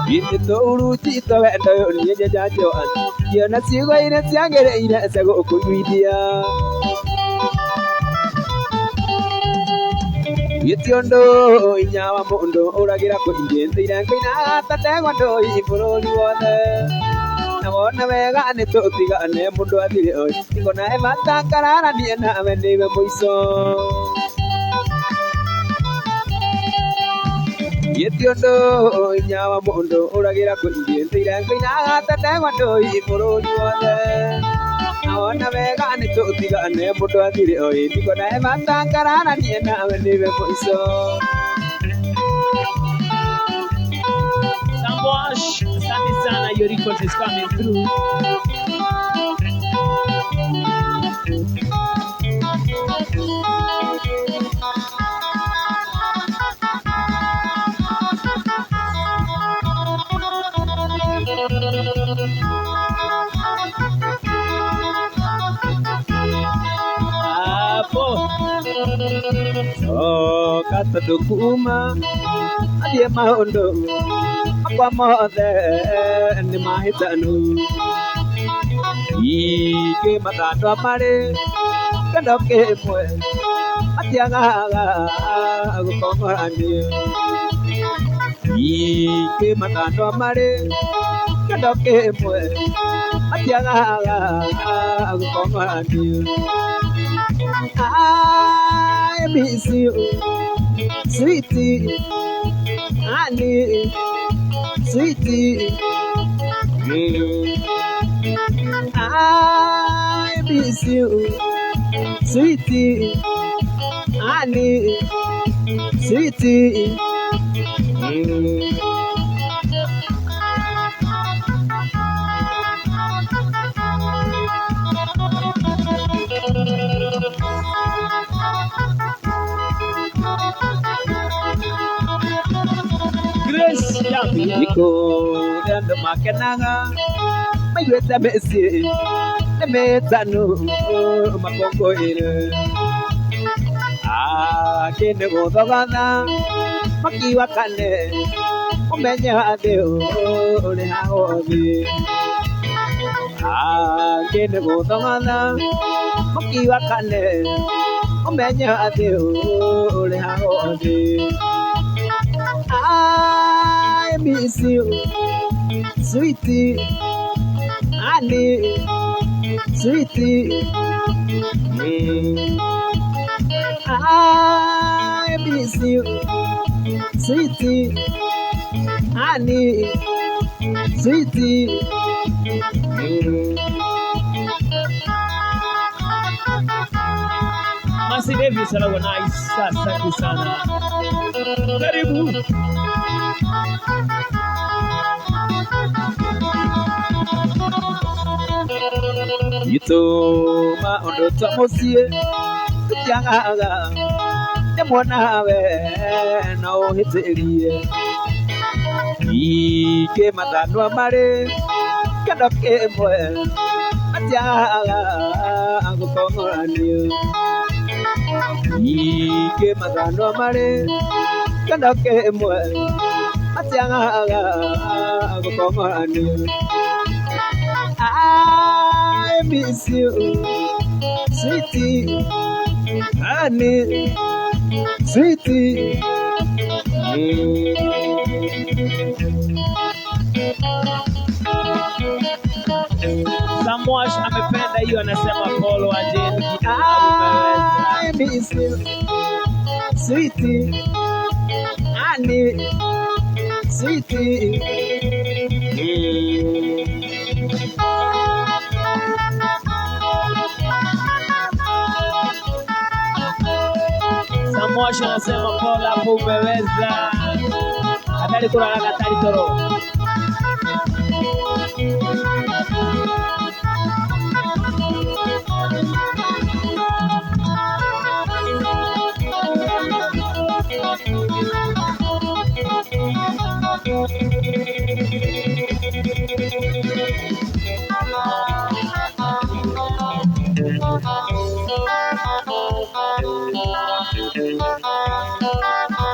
Gĩtĩ tũhurunjĩtwo wendo ũyũ niĩ nyenjanjo ngĩona ciugo iria ciagĩrĩire cia gũkũiguithia. Gĩti ũndũ inya wa mũndũ ũragĩra kũingĩ ndũire ngũina ta ndegwa ndũi bũrũri wothe. Na wona wega nĩ tũtigane mũndũ athire oi ndikuona he bata ngararanie nawe nĩwe mũico. Gĩti ũndũ inya wa mũndũ ũragĩra kũingĩ ndũire ngũina ta ndegwa ndũi bũrũri wothe. Na wona wega nĩ tũtigane mũndũ athire oi ndikuona he bata ngararanie nawe nĩwe mũico. Samosh, asante sana, your record is coming through. Hapo. Coka tondũ kuma athiĩ maũndũ makwa mothe nĩ mahĩtanu. Ingĩ mathandwa marĩ kĩndũ kĩmwe matiagaga gũkong'orania. Ingĩ mathandwa marĩ kĩndũ kĩmwe matiagaga gũkong'orania. I miss you, sweetie, honey, sweetie. I miss you, sweetie, honey, sweetie. Grace Jambi. Nĩ kũrĩ andũ makenaga maiguĩte mĩciĩ nĩ mĩtanu makũngũĩre. Angĩ nĩ gũthogatha makiuga kane ũmenye thĩ ũrĩ ha hothe. Angĩ nĩ gũthogatha makiuga kane ũmenye thĩ ũrĩ ha hothe. I miss you, sweetie, honey, sweetie. I miss you, sweetie, honey, sweetie. Masi Davis anakuwa nice. Asante sana. Karibu. Gĩtũma ũndũ ta mũciĩ tũtiagaga ndĩmuonawe no ũhĩtĩrie. Ningĩ mathanwa marĩ kĩondo kĩmwe matiagaga gũkong'oranio. Ningĩ mathanwa marĩ kĩondo kĩmwe matiagaga gũkong'oranio. I miss you, sweetie, honey, sweetie. Samwash amependa hiyo, anasema Paul wa Jane. I miss you, sweetie, honey, sweetie. Samwash anasema Paul hapo umeweza. Hatari kulala hatari toro.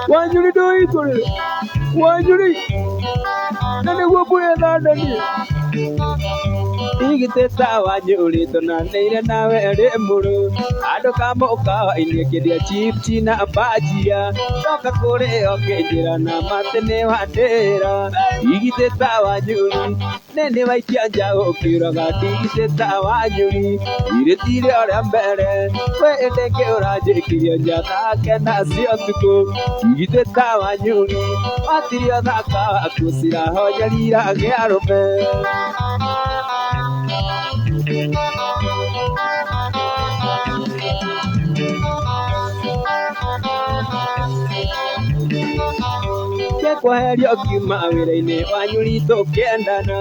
Wanjuri ndoitũrĩre Wanjuri na nĩguo mbura ĩthandanie igitĩta Wanjuri tũnanĩire nawe rĩ mũrũ andũ kamũkawa-inĩ ngĩrĩa chipsi na bajia ndoka kũrĩ ũkĩnjĩra na matĩ nĩ wandĩra igitĩta Wanjuri nĩ waikia nja ũkiuraga ndigitĩta Wanjuri irĩtire ũrĩa mbere wĩ ndĩkĩ ũranjĩkirie nja thake nacio ũtukũ igitĩta Wanjuri watirio thaka waku cirahonyerira gĩa arũme. Kweherio ngiuma wĩra-inĩ Wanyuri tũkĩendana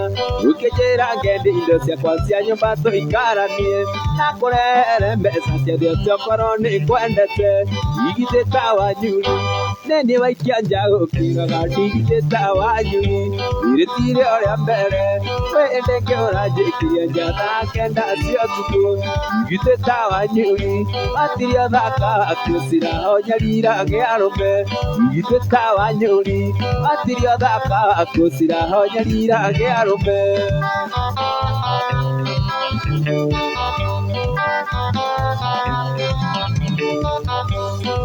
ũkĩnjĩra ngende indo ciakwa cia nyũmba tũikaranie na kũrehere mbeca ciothe okorwo nĩ kwendete igitĩta Wanjuri nĩ waikia nja ũkiugaga ndigitĩta Wanjuri irĩtire ũrĩa mbere wĩ ndĩkĩ ũranjĩkirie nja thaa kenda cia ũtukũ igitĩta Wanjuri watirio thaka waku cirahonyerira gĩa arũme igitĩta Wanjuri watirio thaka waku cirahonyerira gĩa arũme.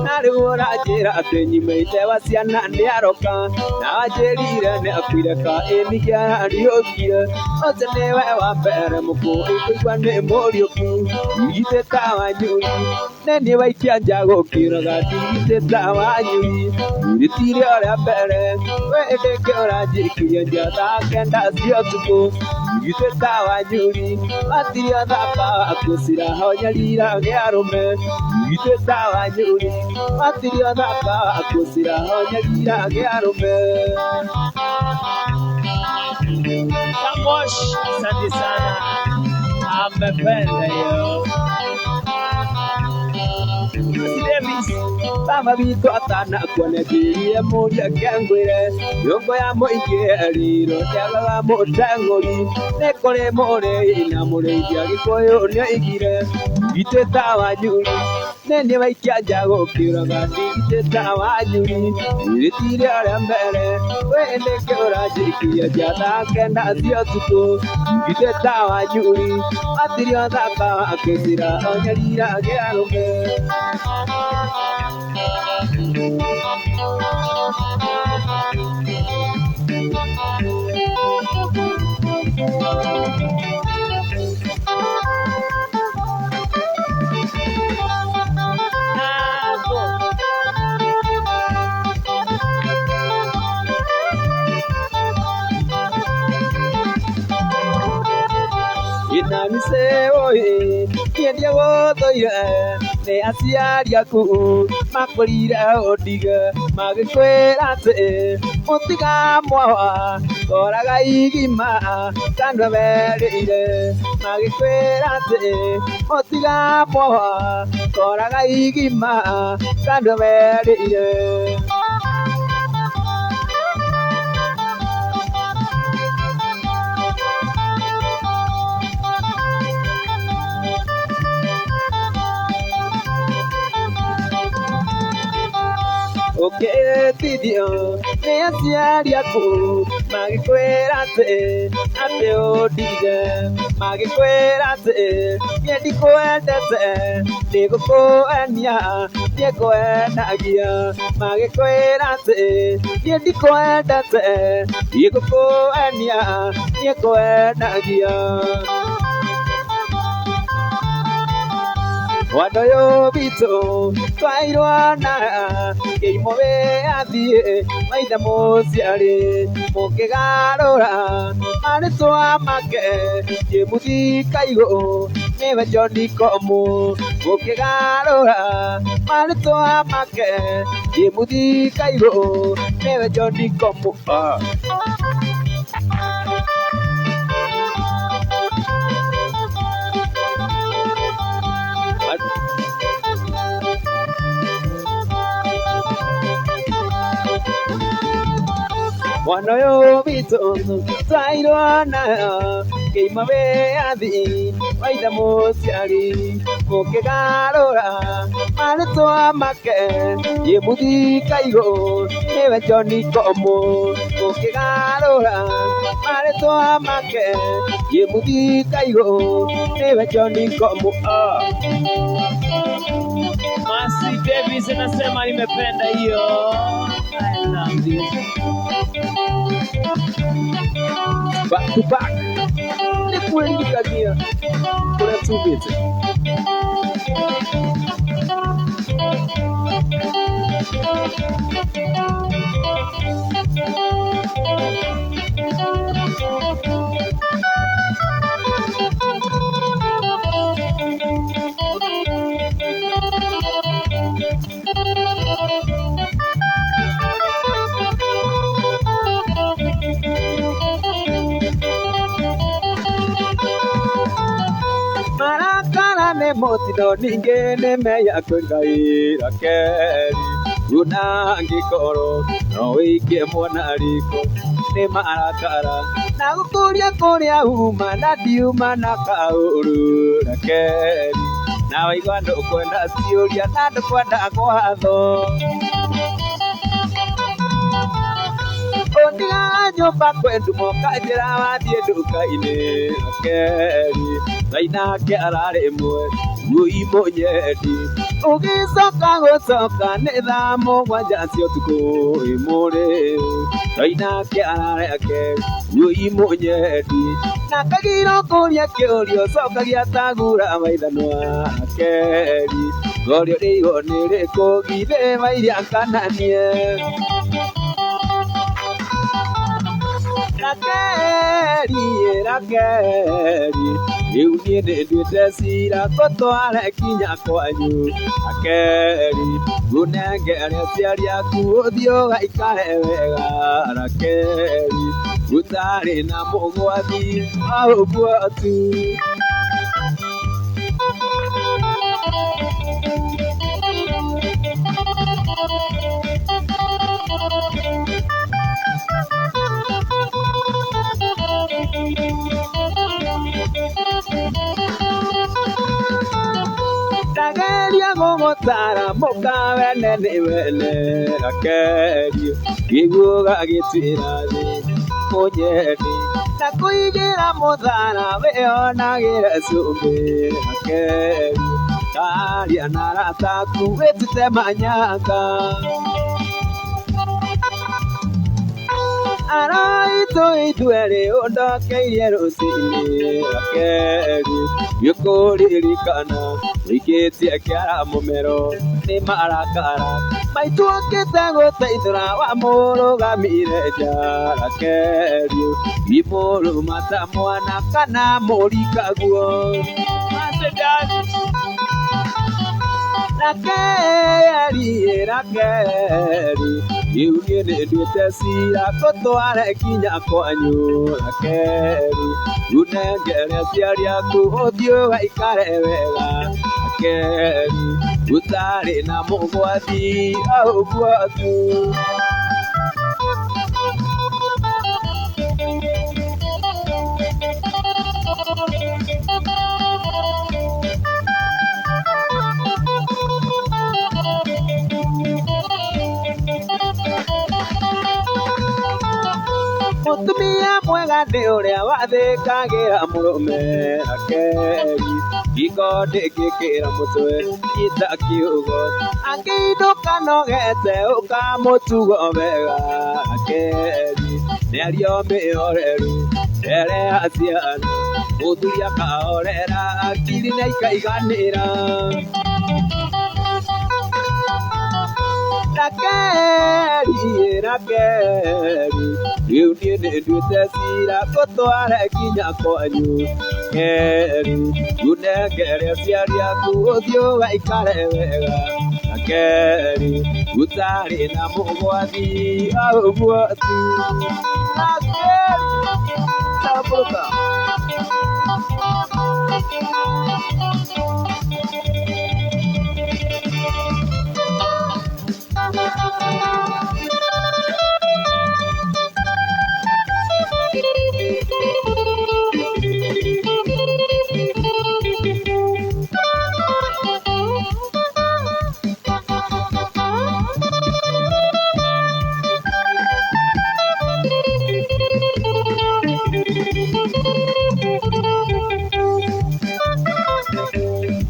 Na rĩu ũranjĩra atĩ nyumĩte wa ciana nĩaroka na wanjĩrire nĩ akuire ka ĩningĩ ariũkire ũcio nĩwe wa mbere mũkũũ kũigua nĩ mũriũku igitĩta Wanjuri nĩ waikia nja gũkĩraga ndigitĩta Wanjuri irĩtire ũrĩa mbere wĩ ndĩkĩ ũranjĩkirie nja thaa kenda cia ũtukũ igitĩta Wanjuri watirio thaka waku cirahonyerira gĩa arũme igitĩta Wanjuri watirio thaka waku cirahonyerira gĩa arũme. Samwash, asante sana. Amependa hiyo. Lucy Davis. Baba witũ atanakua nĩanjĩrire mũriũ akĩngwĩre nyũngũ ya mũingĩ ĩrirwo ndĩagaga mũteng'ũri nĩ kũrĩ mũrĩi na mũrĩithia Gĩkũyũ nĩoigire igitĩta Wanjuri nĩ waikia nja gũkĩũraga ndigitĩta Wanjuri irĩtire ũrĩa mbere wĩ nĩkĩ ũranjĩkirie nja thaa kenda cia ũtukũ igitĩta Wanjuri watirio thaka waku cirahonyerira gĩa arũme. Hapo. Inamiseoe kĩendia gũthũire nĩ aciari aku makwĩrire ũndige magĩkwĩra atĩ mũtigamwawa koraga igima kanua werĩire magĩkwĩra atĩ mũtigamwawa koraga igima kanua werĩire. Ũkĩtithio nĩ aciari aku magĩkwĩra atĩ atĩ ũndige, magĩkwĩra atĩ niĩ ndikwendete, nĩngũkũenia niĩ ngwendagia, magĩkwĩra atĩ niĩ ndikwendete, nĩngũkũenia niĩ ngwendagia. Mwana ũyũ witũ twairwo na kĩimũ wĩathiĩ maithe mũciari, mũkĩgarũra marĩtwa make Jĩmũthi Kaigũ nĩwe John Komu, mũkĩgarũra marĩtwa make Jĩmũthi Kaigũ nĩwe John Komu. Mwana ũyũ witũ twairwo na kĩima wĩathi waithe mũciari, mũkĩgarũra marĩtwa make Jĩmũthi Kaigũ nĩwe John Komu, mũkĩgarũra marĩtwa make Jĩmũthi Kaigũ nĩwe John Komu. Mercy Davis anasema nimependa hiyo. I love this. Back to back. Nĩkwĩririkania kũrĩa tumĩte. Marakara nĩ mũtino ningĩ nĩ meya kwĩ Ngai Rakeri, runa angĩkorwo no wĩikie mwana riko nĩ marakara, na gũkũria kũrĩa uma na ndiuma na kaũru Rakeri, na waigua ndũkwenda ciũria na ndũkwenda gwatho. Ũndigaga nyũmba kwendumo kanjĩra wathiĩ nduka-inĩ Rakeri, Ngai nake ararĩ mwe wũi mũnyendi, ũgĩcoka gũcoka nĩ thaa mũgwanja cia ũtukũ ĩmũrĩ, Ngai nake ararĩ ake wũi mũnyendi, na kagiro kũria kĩũria ũcokagia ta gura maithanwa Rakeri, ngorio rĩigwo nĩ rĩkũ githĩ mairia kananie. Rakeri, Rakeri, rĩu niĩ nĩnduĩte cira ngũtware kinya kwanyu Rakeri, ngũnengere aciari aku ũthiĩ ũgaikare wega Rakeri, gũtarĩ na mũgwathi o ũguo tu. Ndageria gũgũtara mũkawene nĩ wene Rakeri, nĩguo ũgagĩtuĩra thĩ mũnyendi, na kũigĩra mũthara wĩonagĩre cumbĩ Rakeri, ndaria na arata aku wĩtute manyanga. Araitũ ithuerĩ ũndokeirie rũcinĩ Rakeri, nĩũkũririkana wĩikĩtie kĩara mũmero nĩ marakara, maitũ okĩte gũteithũra wamũrũgamire nja Rakeri, imũrũma ta mwana kana mũrikaguo. Mercy Davis. Rakeri, Rakeri, rĩu niĩ nĩnduĩte cira ngũtware kinya kwanyu Rakeri, ngũnengere aciari aku ũthiĩ ũgaikare wega Rakeri, gũtarĩ na mũgwathi o ũguo tu. Mũtumia mwega nĩ ũrĩa wathĩkagĩra mũrũme. Rakeri ngingo ndĩngĩkĩra mũtwe nyita kiugo. Angĩinũka nogete ũkamũtugo wega. Rakeri mĩario mĩhoreru mbere ya ciana. Mũthuri akahorera akiri na ikaiganĩra. Rakeri, Rakeri, rĩu niĩ nĩnduĩte cira ngũtware nginya kwanyu. Rakeri, ũnengere aciari aku ũthiĩ ũgaikare wega. Rakeri, ũtarĩ na mũgwathi o ũguo tu. Rakeri, tambũrũka.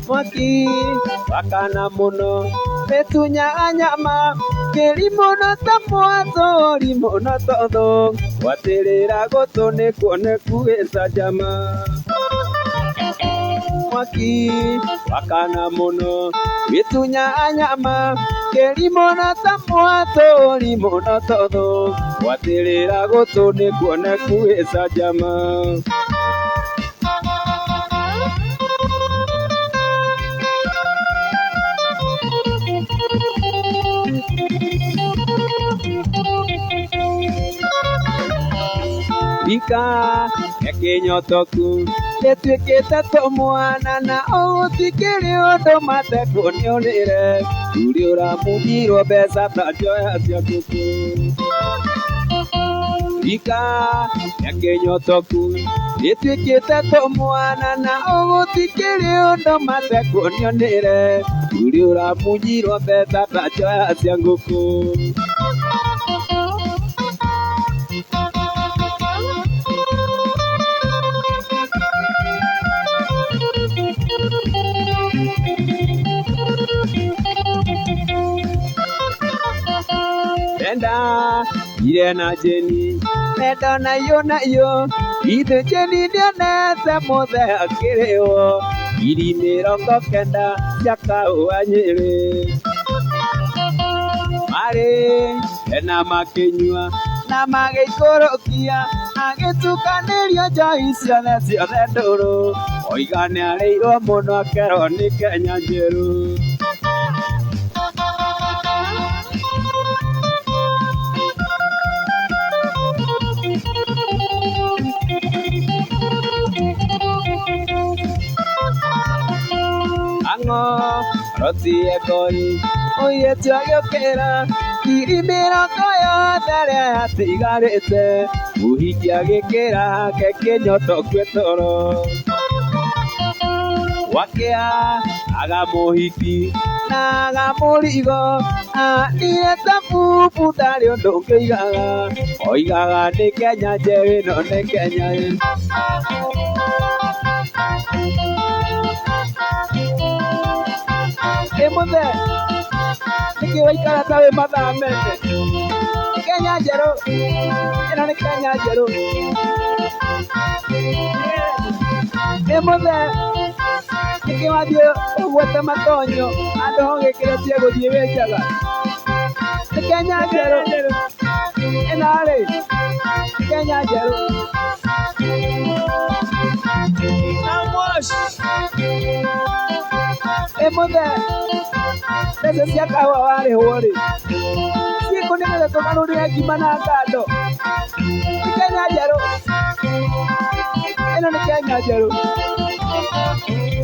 Mwaki wakana mũno rĩtunyaga nyama kĩrimũ no ta mwatũ rimũ no tondũ gwatĩrĩra gũtũ nĩ kuoneku gĩcanjama. Mwaki wakana mũno rĩtunyaga nyama kĩrimũ no ta mwatũ rimũ no tondũ gwatĩrĩra gũtũ nĩ kuoneku gĩcanjama. Rika rĩa kĩnyotoku rĩtuĩkĩte tũmwana na ũgũtikĩrĩ ũndũ matekuonionĩre ruri ũramunyirwo mbeca ta njoya cia ngũkũ. Rika rĩa kĩnyotoku rĩtuĩkĩte tũmwana na ũgũtikĩrĩ ũndũ matekuonionĩre ruri ũramunyirwo mbeca ta njoya cia ngũkũ. Enda ire na Jeni enda na iyo na iyo ithe Jeni ndionete mũthe akĩrĩwo ngiri mĩrongo kenda cia kahũa Nyĩrĩ. Marĩ ena makĩnyua na magĩikũrũkia agĩtukanĩrio njohi ciothe ciothe ndũrũ oiga nĩarĩirwo mũno akerwo nĩ Kenya njerũ. Ang'o roti ekoi mũirĩtu agĩũkĩra ngiri mĩrongo yothe ĩrĩa yatigarĩte mũhiki agĩkĩra hake kĩnyotoku toro. Gwakĩa aga mũhiki na aga mũrigo ahanire ta bubu ndarĩ ũndũ ũngĩigaga oigaga nĩ Kenya njerũ ĩno nĩ Kenya ĩ. Ĩ mũthee nĩkĩ waikara ta wĩ mathaa mene? Kenya njerũ ĩno nĩ Kenya njerũ. Ĩ mũthee nĩkĩ wathiĩ ũgwete matonyo handũ ha ũgĩkĩre cia gũthiĩ wĩ njaga? Nĩ Kenya njerũ ĩno rĩ nĩ Kenya njerũ. Namosh. Ĩ mũthee mbeca cia kahũa warĩhwo rĩ ciĩkũ nĩgetha tũgarũrĩre ngima na ngando? Nĩ Kenya njerũ ĩno nĩ Kenya njerũ.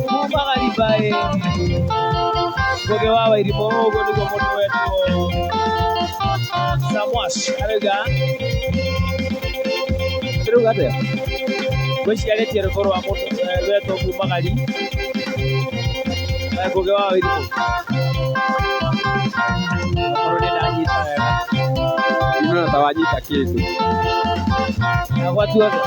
Kuma gariba ĩ Ngugi wa Wairimu ũguo nĩguo mũndũ wetwo Samwash arauga. Ĩrauga atĩa? Ngwĩciria arĩtie rwĩmbo rwa mũndũ rwetwo Kumagari Ngugi wa Wairimu. Okorwo nĩ ndanyita wega. Ndinona ta wanyita kĩndũ. Na watu othe.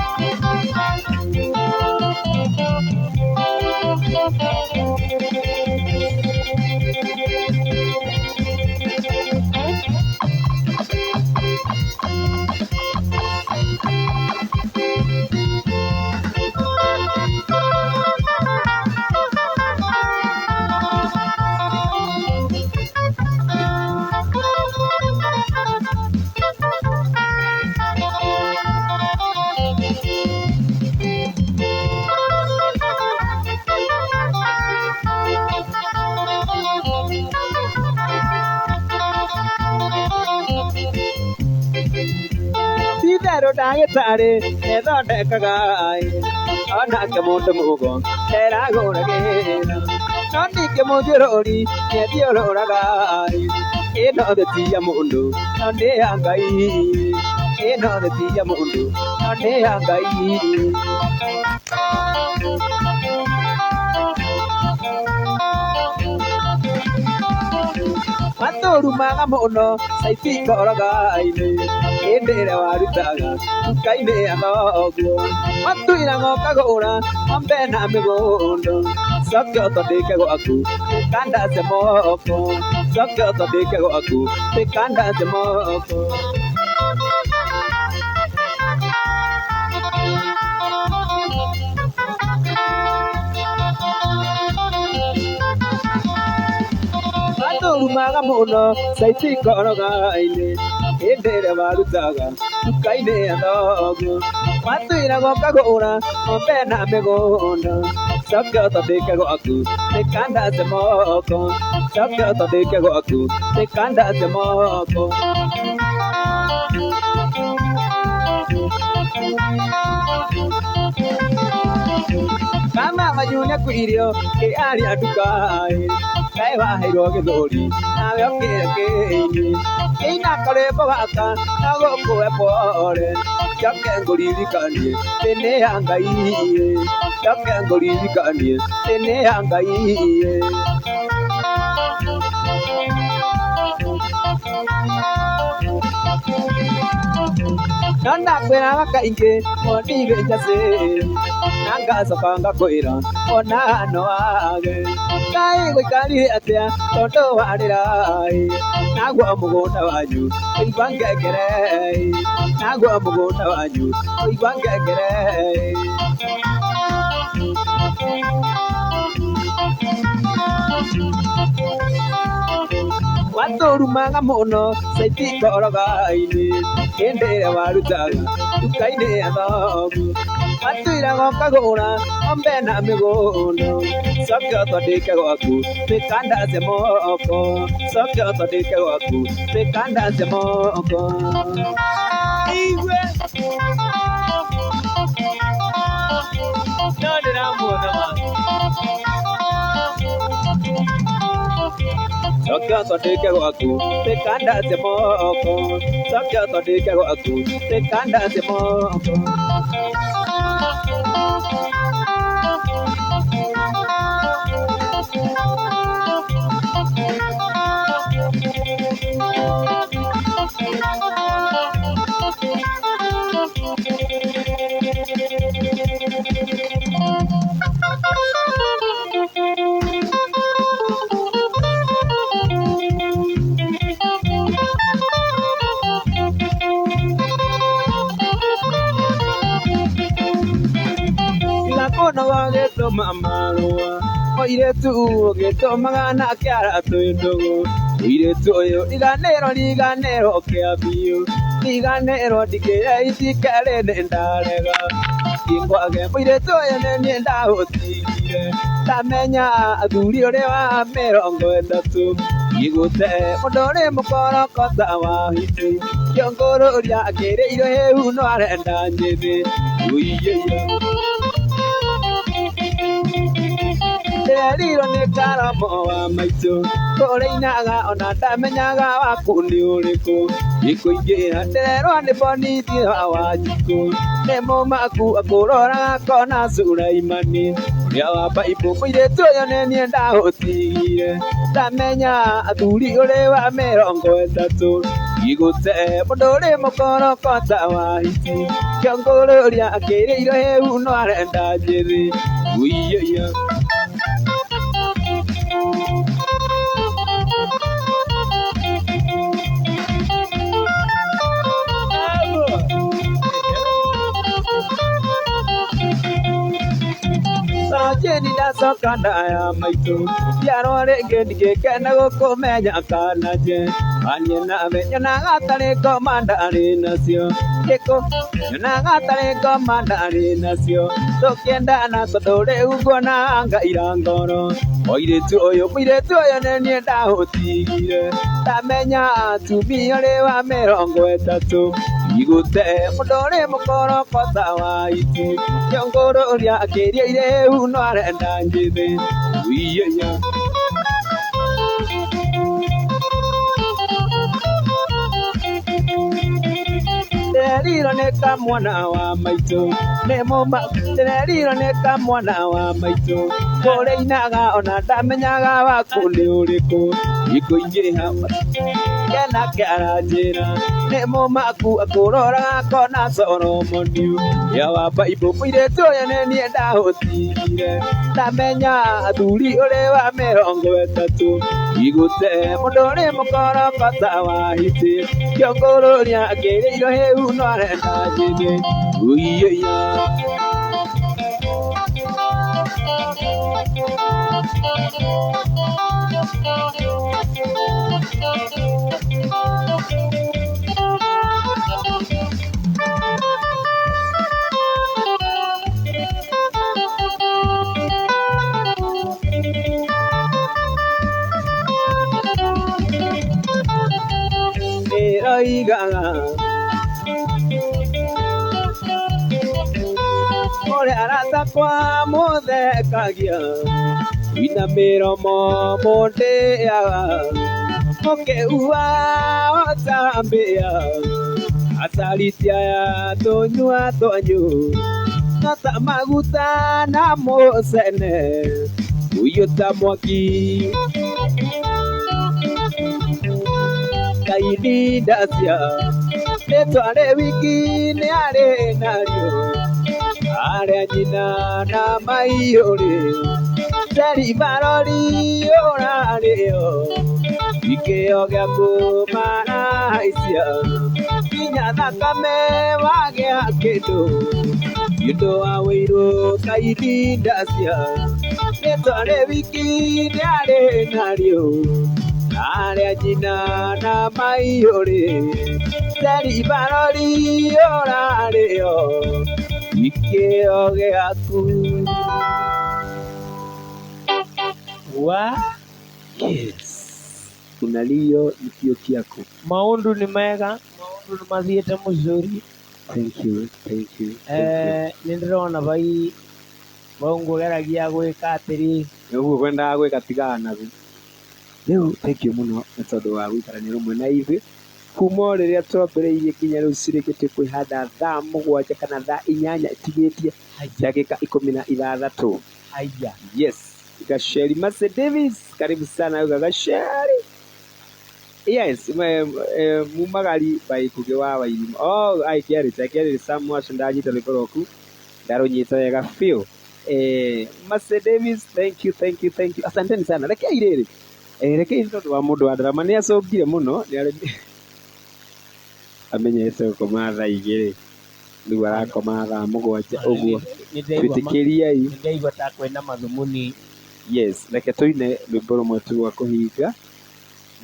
Titherũ ndagĩtarĩ ethondekaga onake mũndũ mũgo eragũragĩra no ningĩ mũthiũrũri nĩethiũrũraga ĩno thĩ ti ya mũndũ no nĩ ya Ngai ĩno thĩ ti ya mũndũ no nĩ ya Ngai. Matũrumaga mũno caitikoroga-inĩ hĩndĩ ĩrĩa warutaga nduka-inĩ ya thoguo matuiraga ũkagũra ng'ombe na mĩgũnda coke ũtondĩke gwaku wĩkandace moko coke ũtondĩke gwaku wĩkandace moko. Matũrumaga mũno caitikoroga-inĩ hĩndĩ ĩrĩa warutaga nduka-inĩ ya thoguo matuiraga ũkagũra ng'ombe na mĩgũnda coke ũtondĩke gwaku wĩkandace moko coke ũtondĩke gwaku wĩkandace moko. Kama manyunya irio kĩaria nduka-ĩ kaĩ waheirwo gĩthũri nawe ũkĩre kĩini kĩina karwĩmbo gaka no gũkũhe pore njoke ngũririkanie thĩ nĩ ya Ngai njoke ngũririkanie thĩ nĩ ya Ngai. No ndakwĩraga kaingĩ wonire njacĩ na ngacoka ngakwĩra ona no wage kaĩ gũikarire atĩa tondũ warĩra-ĩ naguo mũgũnda wanyu ũigua ngengere-ĩ naguo mũgũnda wanyu ũigua ngengere-ĩ. Watũrumaga mũno caitikoroga-inĩ hĩndĩ ĩrĩa warutaga nduka-inĩ ya thoguo matuiraga ũkagũra ng'ombe na mĩgũnda coke ũtondĩke gwaku wĩkandace moko coke ũtondĩke gwaku wĩkandace moko. Igwe. No ndĩramuona ma. Coke ũtondĩke gwaku wĩkandace moko coke ũtondĩke gwaku wĩkandace moko. Tiga kũnoga gĩtũma marũa mũirĩtu ũgĩtũmaga nake aratwĩ ndũgũ mũirĩtu ũyũ riganĩrwo riganĩrwo kĩa biũ riganĩrwo ndikĩre itikerĩ nĩ ndarega ingwage mũirĩtu ũyũ nĩ niĩ ndaũtigire ndamenya athuri ũrĩ wa 30 igũte mũndũ ũrĩ mũkorokota wa hiti kĩongũrũria akĩrĩirwo hĩu no arenda njĩthĩ ũiyĩiye ndĩrerirwo nĩ karomo wa maitũ kũrĩinaga ona ndamenyaga waku nĩ ũrĩkũ ikũingĩra ndĩrerwo nĩ bonithi wa Wanjikũ nĩ mũmaku akũroraga kona Sulaimani ũrĩa wa baibũ mũirĩtu ũyũ nĩ niĩ ndaũtigire ndamenya athuri ũrĩ wa 30 Igũte mũndũ ũrĩ mũkoroko ta wa hiti kĩongũrũria akĩrĩirwo hĩu no arenda njĩthĩ uiyoiyo. Sajeni ndacoka ndaya maitũ njiarwo rĩngĩ ndingĩkena gũkũmenya kana nje anie nawe nyonaga tarĩ ngoma ndarĩ nacio gĩkũ nyonaga tarĩ ngoma ndarĩ nacio tũkĩendana tondũ rĩu nguona ngaira ngoro mũirĩtu ũyũ nĩ niĩ ndahũtigire ndamenya atumia ũrĩ wa 30 igũte mũndũ ũrĩ mũkoroko ta wa iti kĩongũrũria akĩrĩire hĩu no arenda njĩthĩ uiyoiyo. Ndĩrerirwo nĩ kamwana wa maitũ nĩ mũma ndĩrerirwo nĩ kamwana wa maitũ kũrĩinaga ona ndamenyaga waku nĩ ũrĩkũ ikũingĩha kenake aranjĩra nĩ mũmaku akũroraga kona Solomoni ya wa Baibũ mũirĩtu ũyũ nĩ niĩ ndahũtigire ndamenya athuri ũrĩ wa 30 igũte mũndũ ũrĩ mũkoroko ta wa hiti kĩongũrũria akĩrĩirwo hĩu no arenda njĩthĩ uiyoiyo. Ĩroigaga ũrĩa arata kwa mũthekagia ina mĩromo mũndĩaga mũkĩua ota mbĩa acariti aya tũnyua twanyu no ta maguta na mũcene ũiyũ ta mwaki kaini ndacia rĩtwa rĩ wiki nĩ arĩ narĩo arĩa nyina na maiyũrĩ teri barori ũrarĩo ikĩo gĩaku maraicia nginya thakame wagĩa kĩndũ nĩũndũ wa wĩirũ kaini ndacia rĩtwa rĩ wiki nĩ arĩ narĩo arĩa nyina na maiyũrĩ teri barori ũrarĩo ikĩo gĩaku. Wa yes unalio ikio kiaku maundu nĩ mega maundu nĩ mathiĩte mũcuri. Thank you, thank you, thank you. Nĩ ndĩrona vai vau ngũgeragia gwĩka atĩrĩ ũguo kwendaga gwĩka tigana naguo rĩu thank you mũno nĩ tondũ wa gũikarania rũmwe na ithuĩ kuma o rĩrĩa twambĩrĩirie nginya rĩu cirĩkĩtie kwĩhanda thaa 7 kana thaa 8 itigĩtie ndagĩka 16. Haya. Yes, Gasheri Mercy Davis, karibu sana uga Gasheri. Yes, mumagari by Kuge wa Wairimu. Oh, I get it. I get it. Sam wacu ndanyita rwĩmbo rwaku ndarunyita wega biũ. Mercy Davis, thank you, thank you, thank you. Asanteni sana. Rekei rĩrĩ. Rekei tondũ wa mũndũ wa ndarama nĩ acũngire mũno nĩ arĩ amenyete gũkoma thaa 2 rĩu arakoma thaa 7 ũguo. Twĩtĩkĩriei. Nĩndaigua ta kwĩna mathumuni. Yes, reke tũine rwĩmbo rũmwe tu rwa kũhinga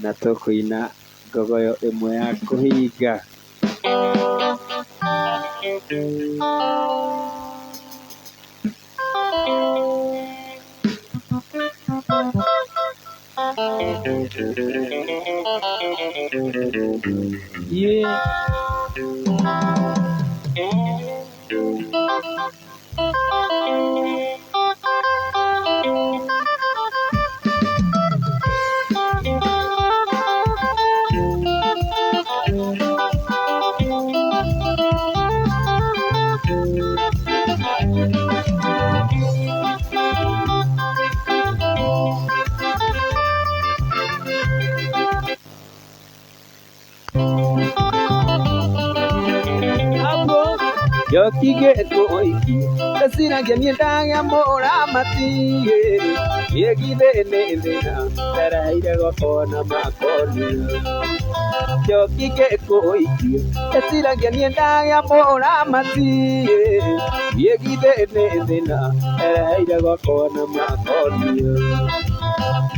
na tũkũina ngogoyo ĩmwe ya kũhinga. Yeah. Njoki gĩkũikia ndeciragia niĩ ndagĩa mũramati gĩgithĩ nĩ thĩna ndereheire gwakwa na makonia. Njoki gĩkũikia ndeciragia niĩ ndagĩa mũramati gĩgithĩ nĩ thĩna ndereheire gwakwa na makonia.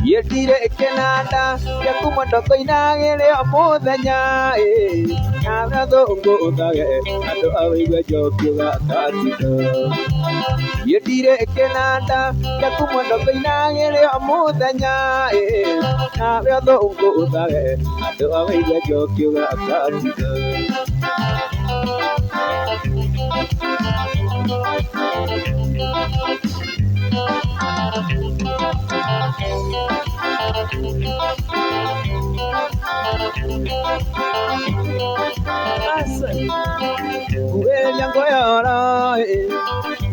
Niĩ ndirĩ kĩnanda gĩaku mwendwa ngũinagĩre o mũthenya nawe thũngũthage andũ a wĩigue njoki ũgakatiga. Niĩ ndirĩ kĩnanda gĩaku mwendwa ngũinagĩre o mũthenya nawe thũngũthage andũ a wĩigue njoki ũgakatiga. Kuhĩrĩria ngoyoro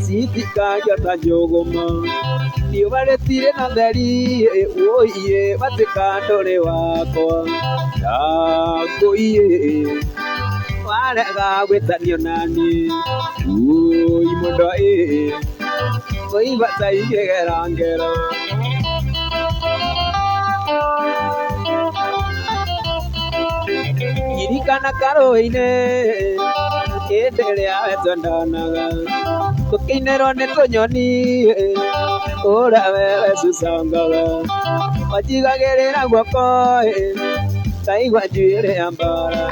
citikagia ta njũgũma riũa rĩtirĩ na theri wũiĩ watuĩka ndũrĩ wakwa ndakũiĩ warega gwĩtanio naniĩ wũi mwendwa ĩ ngũigua ta ingĩgera ngero. Ririkana karũĩ-inĩ hĩndĩ ĩrĩa we twendanaga tũkĩinĩrwo nĩ tũnyoni ũrĩa we wecucangaga wanjigagĩrĩra guoko ngaigua njuĩrĩ ya mbara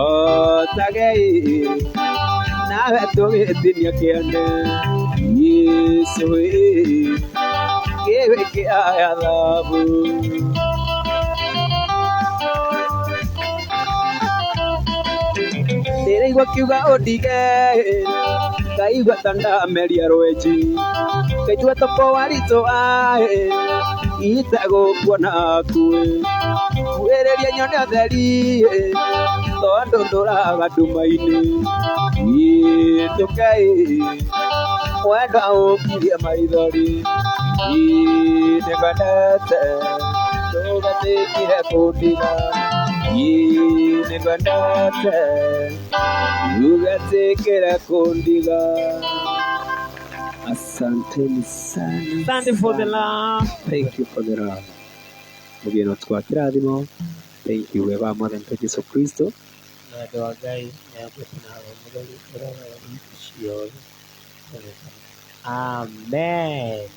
otagei nawe tũgĩtinia kĩande Jesũ kĩgwĩkĩa ya thahabu. Ndĩraigua kiuga ũndige ngaigua ta ndameria rwenji ngaigua toko waritũha itegũkuona hakuhĩ kuhĩrĩria nyone ũtheri tondũ ndũraga nduma-inĩ ĩtũke mwendwa ũngirie maithori nĩngwendete ndũgetĩkĩre kũndiga nĩngwendete ndũgetĩkĩre kũndiga. Asanteni sana. Asante for the love. Thank you for the love. Mũgeni wa kĩrathimo. Thank you wega wa Mwathani witũ Jesu Kristo. Na wendo wa Ngai nĩ agwĩte na Roho Mũtheru ũrĩa wega ciothe. Amen.